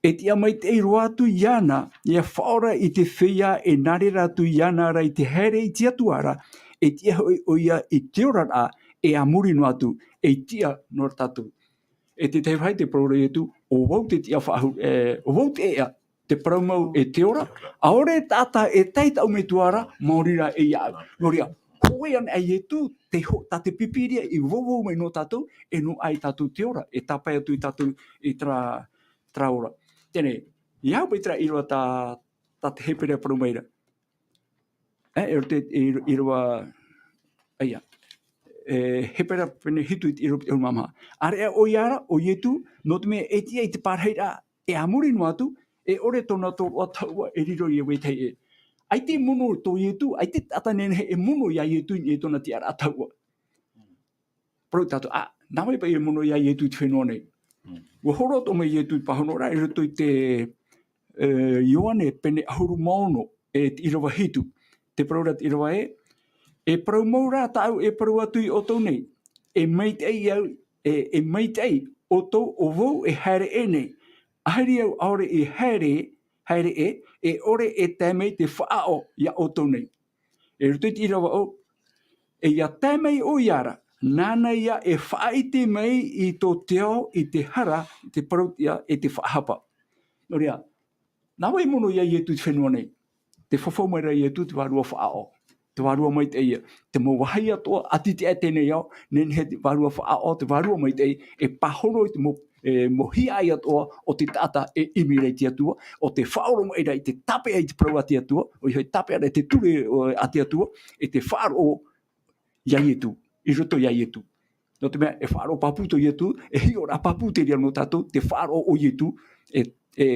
e tiʻa maitaʻi roa atu iāna, ʻia faʻaora i te feiā e nā reira atu iāna ra i te haere i te Atua ra, e tiʻa hoʻi ʻoia i te oraraʻa e a muri noa atu, ei tiʻa nō tātou. E te tahi vāhi te parau ra Ietu, ʻo vau te tiʻa faʻahou, e, ʻo vau te ʻēʻa, te parau mau e te ora, ʻaore taʻata e tae i tāʻu metua ra, maori rā e iāʻu. Nō reira, hōʻē ana ʻo Ietu, te ho-, tā te Pīpīria i vauvau mai nō tātou, e nō ʻāiʻa tātou te ora, e tāpae atu ia tātou i terā, terā ora. Teie nei, ʻia au paʻi terā ʻīrava tā, tā te Hepera parau mai ra. E, e roto i, i, ʻīrava, ʻaita. E, Hepera pene hitu i te ʻīrava piti ʻahuru mā maha. ʻĀreʻa ʻoia ra, ʻo Ietu, nō te mea e tiʻa i te pārahiraʻa e a muri noa atu, e ʻore tōna tōroʻa tauʻa e riro ia vetahi ʻē. ʻAita e mono tō Ietu, ʻaita e taʻata nehenehe e mono ia Ietu i niʻa i tōna tiʻaraʻa tauʻa. Parau tātou, ā, nā vai paʻi e mono ia Ietu i te fenua nei? ʻUa horo atoʻa mai Ietu i te pāhonoraʻa, i roto i te, e, Ioane, pene ʻahuru mā ono, e te ʻīrava hitu. Te parau ra te ʻīrava ē, e parau mau rā tāʻu e parau atu ia ʻoutou nei, e maitaʻi au, e, e maitaʻi ʻoutou ʻo vau e haere ʻē nei. ʻAhiri au ʻaore i haere, haere ʻē, e ʻore e tae mai te faʻaʻo ia ʻoutou nei. I roto i te ʻīrava ʻō, e ʻia tae mai ʻoia ra, nāna ia e faʻaʻite mai i tō te ao, i te hara, i te parautiʻa, e te faʻahapa. Nō reira, nā vai e mono ia Ietu i te fenua nei? Tē fafau mai ra Ietu, te Vārua Faʻaʻo. Te Vārua Maitaʻi ia. Te mau vāhi atoʻa, ʻati te ʻae teie nei ao, nehenehe te Vārua Faʻaʻo, te Vārua Maitaʻi, e pāhono i te mau e, mau hiaʻai atoʻa o te taʻata e ʻimi ra i te Atua, ʻo tē faʻaoromaʻi ra i te tāpeʻa i te parau a te Atua, ʻoia hoʻi tāpeʻa ra i te ture, o, a te Atua, e te faʻaroʻo ia Ietu, i roto ia Ietu. Nō te mea, e faʻaroʻo pāpū tō Ietu, e hiʻoraʻa pāpū terā nō tātou, te faʻaroʻo o Ietu, e, e,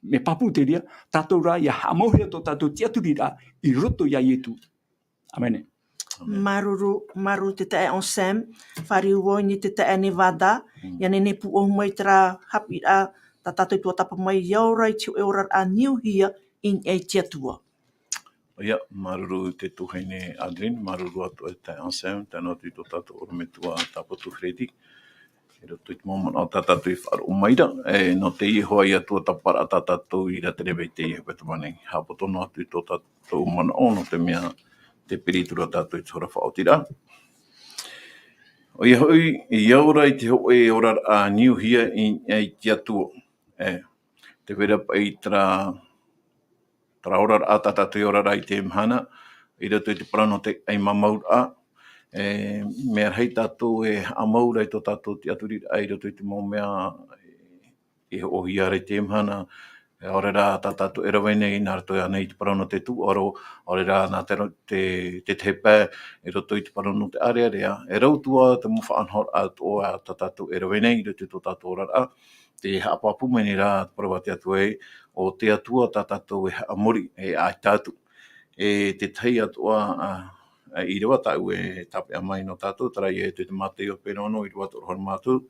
mea pāpū terā, tātou rā, ʻia haʻamauhia tō tātou tiʻaturiraʻa, i roto ia Ietu. ʻĀmene. Māuruuru, māuruuru te taeaʻe Sam, fāriu vau i niʻa i te taeaʻe Nevada, ʻia nehenehe e pūʻohu mai terā haʻapiʻiraʻa, tā tātou tuatāpapa mai, ʻia ora i te hōʻē oraraʻa niuhia i niʻa i te Atua. ʻOia, māuruuru te tuahine Adrienne, māuruuru atu e te Anselme, tae noa atu i tō tātou ʻorometua Tāpotu Freddy. I roto i te mau manaʻo tā tātou i faʻaroʻo mai ra, e, nō teie hoʻi atu ā tāpaʻo tā tātou i rātere mai i teie hepetoma nei. Haʻapoto noa atu i tō tātou manaʻo, nō te mea te piritu ra tātou i te hora faʻaotiraʻa. ʻOia hoʻi, ʻia ora i te hōʻē oraraʻa niuhia i, i te Atua. E, tē vai ra paʻi terā, terā oraraʻa tā tātou e ora ra i teie mahana, i roto i te parau nō te ʻaimamauraʻa. E, mea rahi tātou e haʻamau ra i tō tātou tiʻaturiraʻa i roto i te mau mea, e, e hoʻohia ra i teie mahana, e, ʻaore rā tā tātou e rave nei, nā roto ānei i te parau nō te tūʻaro, ʻaore rā nā te, te, te tahi pae, i roto i te parau nō te ʻārearea, e rau atu ā te mau faʻanahoraʻa atoʻa tā tātou e rave nei, i roto i tō tātou oraraʻa, tē haʻapāpū mai nei rā te parau a te Atua ē, ʻo te Atua tā tātou e haʻamori, e ʻaita atu. E te tahi atoʻa, ā, ā, ʻīrava tāʻu e tāpeʻa mai nō tātou, terā ïa e te Mātaio pene ono, ʻīrava toru ʻahuru mā toru,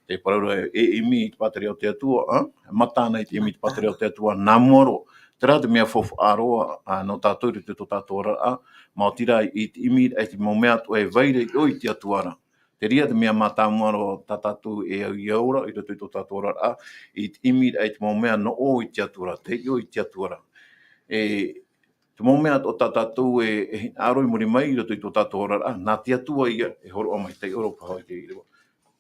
tē parau ra e ʻimi i te pātireia o te Atua, ā, mata na i te ʻimi i te pātireia o te Atua, nā mua roa. Terā te mea faufaʻa roa, ā, nō tātou i roto i tō tātou oraraʻa, maoti rā i te ʻimi i te mau mea atoʻa e vai ra i ʻō i te Atua ra. Terā te mea mātāmua roa tā tātou e au ʻia ora, i roto i tō tātou oraraʻa, i te ʻimi i te mau mea nō ʻō i te Atua ra, tei ʻō i te Atua ra. E, te mau mea atoʻa tā tātou e, e hinaʻaro i muri mai, i roto i tō tātou oraraʻa, nā te Atua ïa e hōroʻa mai, tei ʻō ra paha i te ʻīrava.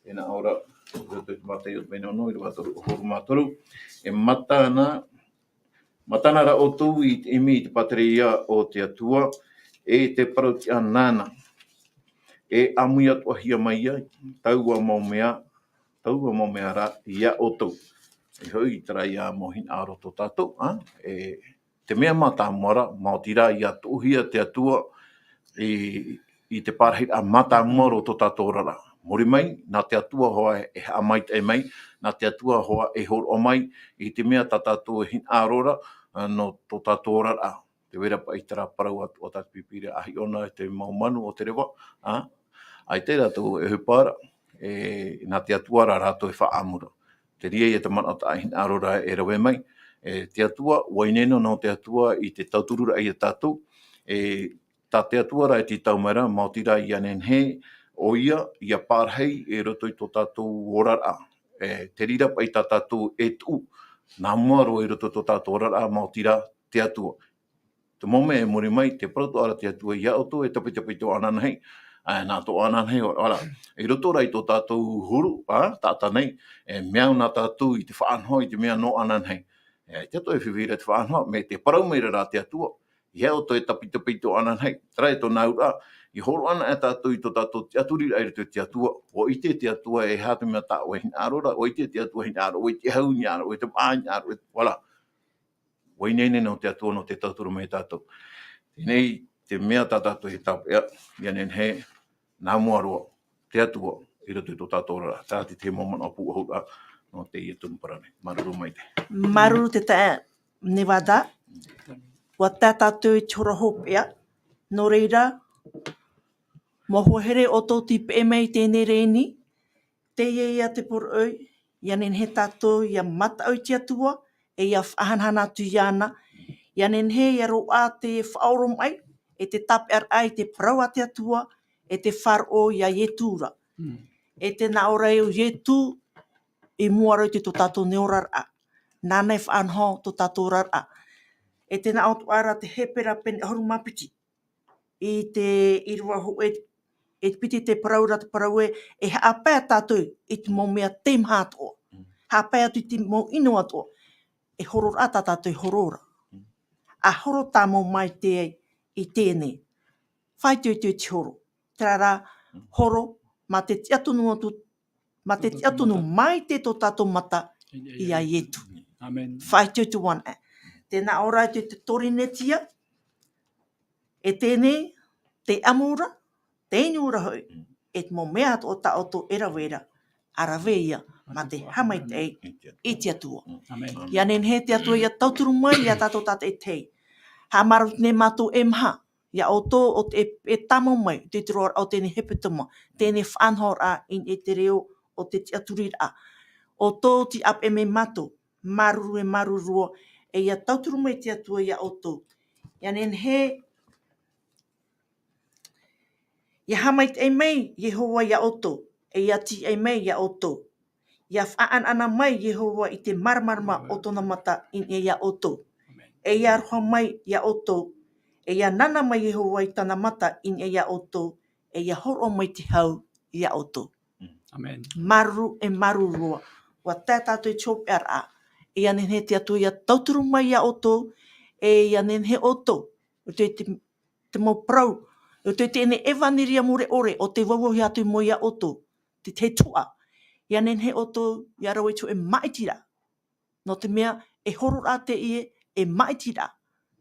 E nā ʻō ra, i roto i te Mātaio pene ono, ʻīrava toru ʻahuru mā toru, e mata na, mata na rā ʻoutou i te ʻimi i te pātireia o te Atua, e te parau-tiʻa nāna. E ʻāmui atoʻahia mai ai, taua mau mea, taua mau mea ra ïa ʻoutou. E hoʻi, terā ïa mau hinaʻaro tō tātou, ā, e, te mea mātāmua ra, maoti rā ʻia tuʻuhia te Atua i, i te parahiraʻa mātāmua roa o tō tātou oraraʻa. Muri mai, nā te Atua hoʻi e haʻamaitaʻi mai, nā te Atua hoʻi e hōroʻa mai i te mea tā tātou e hinaʻaro ra, ā, nō tō tātou oraraʻa. Tē vai ra paʻi terā parau atoʻa tā te Pīpīria, ʻa hiʻo na i te mau manu o te reva, ā, ʻaita rātou e ʻohipa ra, e, nā te Atua rā rātou e faʻaʻamu ra. Terā ïa te manaʻo tā ʻoe e hinaʻaro ra e rave mai, e, te Atua, ʻua ineine noa te Atua i te tautururaʻa ia tātou, e, tā te Atua rā e tītau mai ra, maoti rā ʻia nehenehe ʻoia ʻia parahi i roto i tō tātou oraraʻa. E, te reira paʻi tā tātou e tuʻu, nā mua roa i roto i tō tātou oraraʻa, maoti rā te Atua. Te mau mea i muri mai, tē parau atoʻa ra te Atua ia ʻoutou e tapitapi i tō ananahi, ā, nā tō ananahi, ʻoia ra, i roto rā i tō tātou huru, ā, taʻata nei, e mea au nā tātou i te faʻanaho i te mea nō ananahi. E, te Atua e fifi ra te faʻanaho, mai te parau mai ra rā te Atua, ia ʻoutou e tapitapi i tō ananahi, terā e tōna auraʻa, e hōroʻa anaʻe tātou i tō tātou tiʻaturiraʻa i roto i te Atua, ʻua ʻite te Atua e aha te mea tā ʻoe e hinaʻaro ra, ʻua ʻite te Atua e hinaʻaro, ʻua ʻite e hau hinaʻaro, ʻua ʻite e maʻa hinaʻaro, ʻua, voilà. ʻUa ineine noa te Atua nō te tauturu mai ia tātou. Teie nei te mea tā tātou e tāpeʻa, ʻia nehenehe, nā mua roa, te Atua, i roto i tō tātou oraraʻa. Terā te tahi mau manaʻo pūʻohu ra, nō teie tunu parau nei. Māuruuru maitaʻi. Māuruuru te taeaʻe Nevada. ʻUa tae tātou i te hora hopeʻa. Nō reira, mau hoa here, ʻoutou tei peʻe mai i teie reni, teie ïa te poroʻi, ʻia nehenehe tātou ʻia mataʻu i te Atua, e ʻia faʻahanahana atu iāna, ʻia nehenehe ʻia roaʻa te faʻaoromaʻi, e te tāpeʻaraʻa i te parau a te Atua, e te faʻaroʻo ia Ietu ra. Mm. E te nā ʻō ra ē ʻo Ietu i mua roa i te tō tātou nei oraraʻa. Nāna e faʻanaho tō tātou oraraʻa. E te nā ʻō atoʻa ra te Hepera pene ʻahuru mā piti. I te ʻīrava hōʻē, e piti te parau ra te parau ē, e haʻapae tātou i te mau mea teimaha atoʻa. Mm. Haʻapae atu i te mau ʻino atoʻa. E horo ra tā tātou e horo ra. Mm. ʻA horo tāmau maitaʻi i teie nei. Faʻaitoito i te horo. Terā rā, mm, horo, mā te tiʻatonu atu, mā te tiʻatonu mai te tō tātou mata ia Ietu. Amen. Faʻaitoito anaʻe. Te nā ʻō ra te, te Torinetia, e teie nei, te ʻamu ra, te inu ra hoʻi, mm, e te mau mea atoʻa tā ʻoutou e rave ra, ʻa rave ïa, mā te haʻamaitaʻi i te Atua. Amen. ʻIa nehenehe te Atua ʻia tauturu mai ia tātou tātaʻitahi. Haʻamāuruuru nei mātou e maha, ia ʻoutou ʻo tē, e tāmau mai, te, te roaraʻa o teie nei hepetoma, teie faʻanahoraʻa i niʻa i te reo o te tiʻaturiraʻa. ʻOutou tei ʻāpeʻe mai ia mātou, māuruuru e māuruuru roa, e ʻia tauturu mai te Atua ia ʻoutou. Ia nehenehe, ia haʻamaitaʻi mai Iehova ia ʻoutou, e ia tiʻai mai ia ʻoutou. Ia faʻaʻanaʻana mai Iehova i te māramarama o tōna mata i niʻa ia ʻoutou. E ia aroha mai ia ʻoutou, e ia nānā mai Iehova i tāna mata i niʻa ia ʻoutou, e ia hōroʻa mai te hau ia ʻoutou. Māuruuru e māuruuru roa, ʻua tae tātou i te hopeʻaraʻa, e ia nehenehe te Atua ia tauturu mai ia ʻoutou, e ia nehenehe ʻoutou, ʻo te, te, te mau parau, ʻo te, teie nei ʻevaneria mure ʻore, ʻo tei vauvaʻuhia atu i mua ia ʻoutou, te, te tuhaʻa. Ia nehenehe ʻoutou, ia rave i te hōʻē māʻitiraʻa. Nō te mea, e hororaʻa teie, e māʻitiraʻa.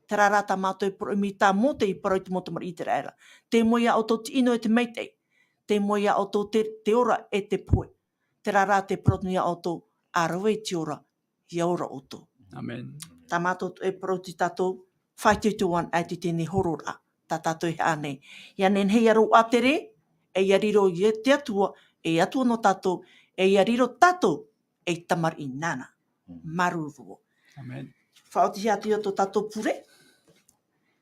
Terā rā tā mātou e poroʻi mai tā Mōte i parau i te mau tamariʻi ʻĪteraʻera. Tei mua ia ʻoutou te ʻino e te maitaʻi. Tei mua ia ʻoutou te, te ora e te pohe. Terā rā te parau atu ia ʻoutou, ʻa rave i te ora, ia ora ʻoutou. Tā mātou e parau atu ia tātou, faʻaitoito ana atu i teie nei hororaʻa, tā tātou e haʻa nei. Ia nehenehe ia riro ʻātere, e ia riro ia te Atua, e Atua nō tātou, e ia riro tātou, ei tamariʻi nāna. Māuruuru. Faʻaotihia atu ia tō tātou pure,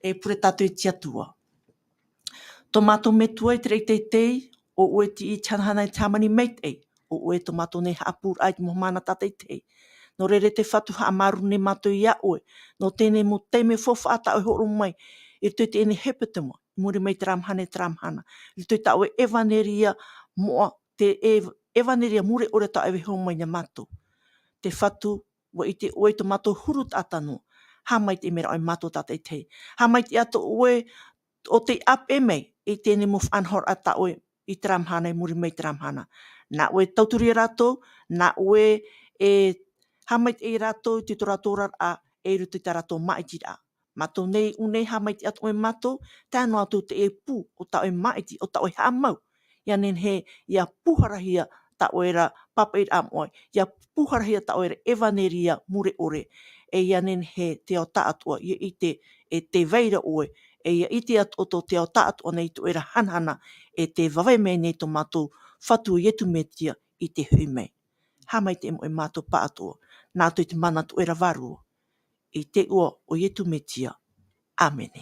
e pure tātou i te Atua. Tō mātou Metua i te raʻi teitei, ʻo ʻoe te tiʻi i te hanahana i te hāmani maitaʻi, ʻo ʻoe tō mātou nei haʻapūraʻa i te mau haʻamana tātaʻitahi. Nō reira te Fatu haʻamāuruuru nei mātou ia ʻoe, nō teie nei mau taime faufaʻa tā ʻoe e hōroʻa mai, i roto i teie nei hepetoma, i muri mai terā mahana, terā mahana, i roto i tā ʻoe ʻevaneria moʻa, te e-, ʻevaneria mure ʻore tā ʻoe e vaiiho mai ia mātou. Te Fatu, ʻua ʻite ʻoe tō mātou huru taʻata noa. Haʻamaitaʻi mai rā ʻoe ia mātou tātaʻitahi. Haʻamaitaʻi atoʻa ʻoe, ʻo tei ʻāpeʻe mai, i teie nei mau faʻanahoraʻa tā ʻoe, i terā mahana, i muri mai terā mahana. Nā ʻoe e tauturu ia rātou, nā ʻoe e haʻamaitaʻi ia rātou i tō rātou oraraʻa, e i roto i tā rātou māʻitiraʻa. Mātou nei, ʻu nei haʻamaitaʻi atoʻa mai mātou, tae noa atu teie pū, ʻo tā ʻoe māʻiti, ʻo tā ʻoe haʻamau. Ia nehenehe, ia pūharahia tā ʻoe ra pāpaʻiraʻa moʻa, ia pūharahia tā ʻoe ra ʻevaneria mure ʻore, e ia nehenehe te ao taʻatoʻa, ia ʻite, e tē vai ra ʻoe, e ia ʻite atoʻa tō te ao taʻatoʻa nei tō ʻoe ra hanahana, e tē vāvai mai nei tō mātou Fatu ʻo Ietu Metia i te hoʻi mai. Haʻamaitaʻi mai ʻoe ia mātou pāʻatoʻa, nā roto i te mana tō ʻoe ra Vārua. I te iʻoa o Ietu Metia. ʻĀmene.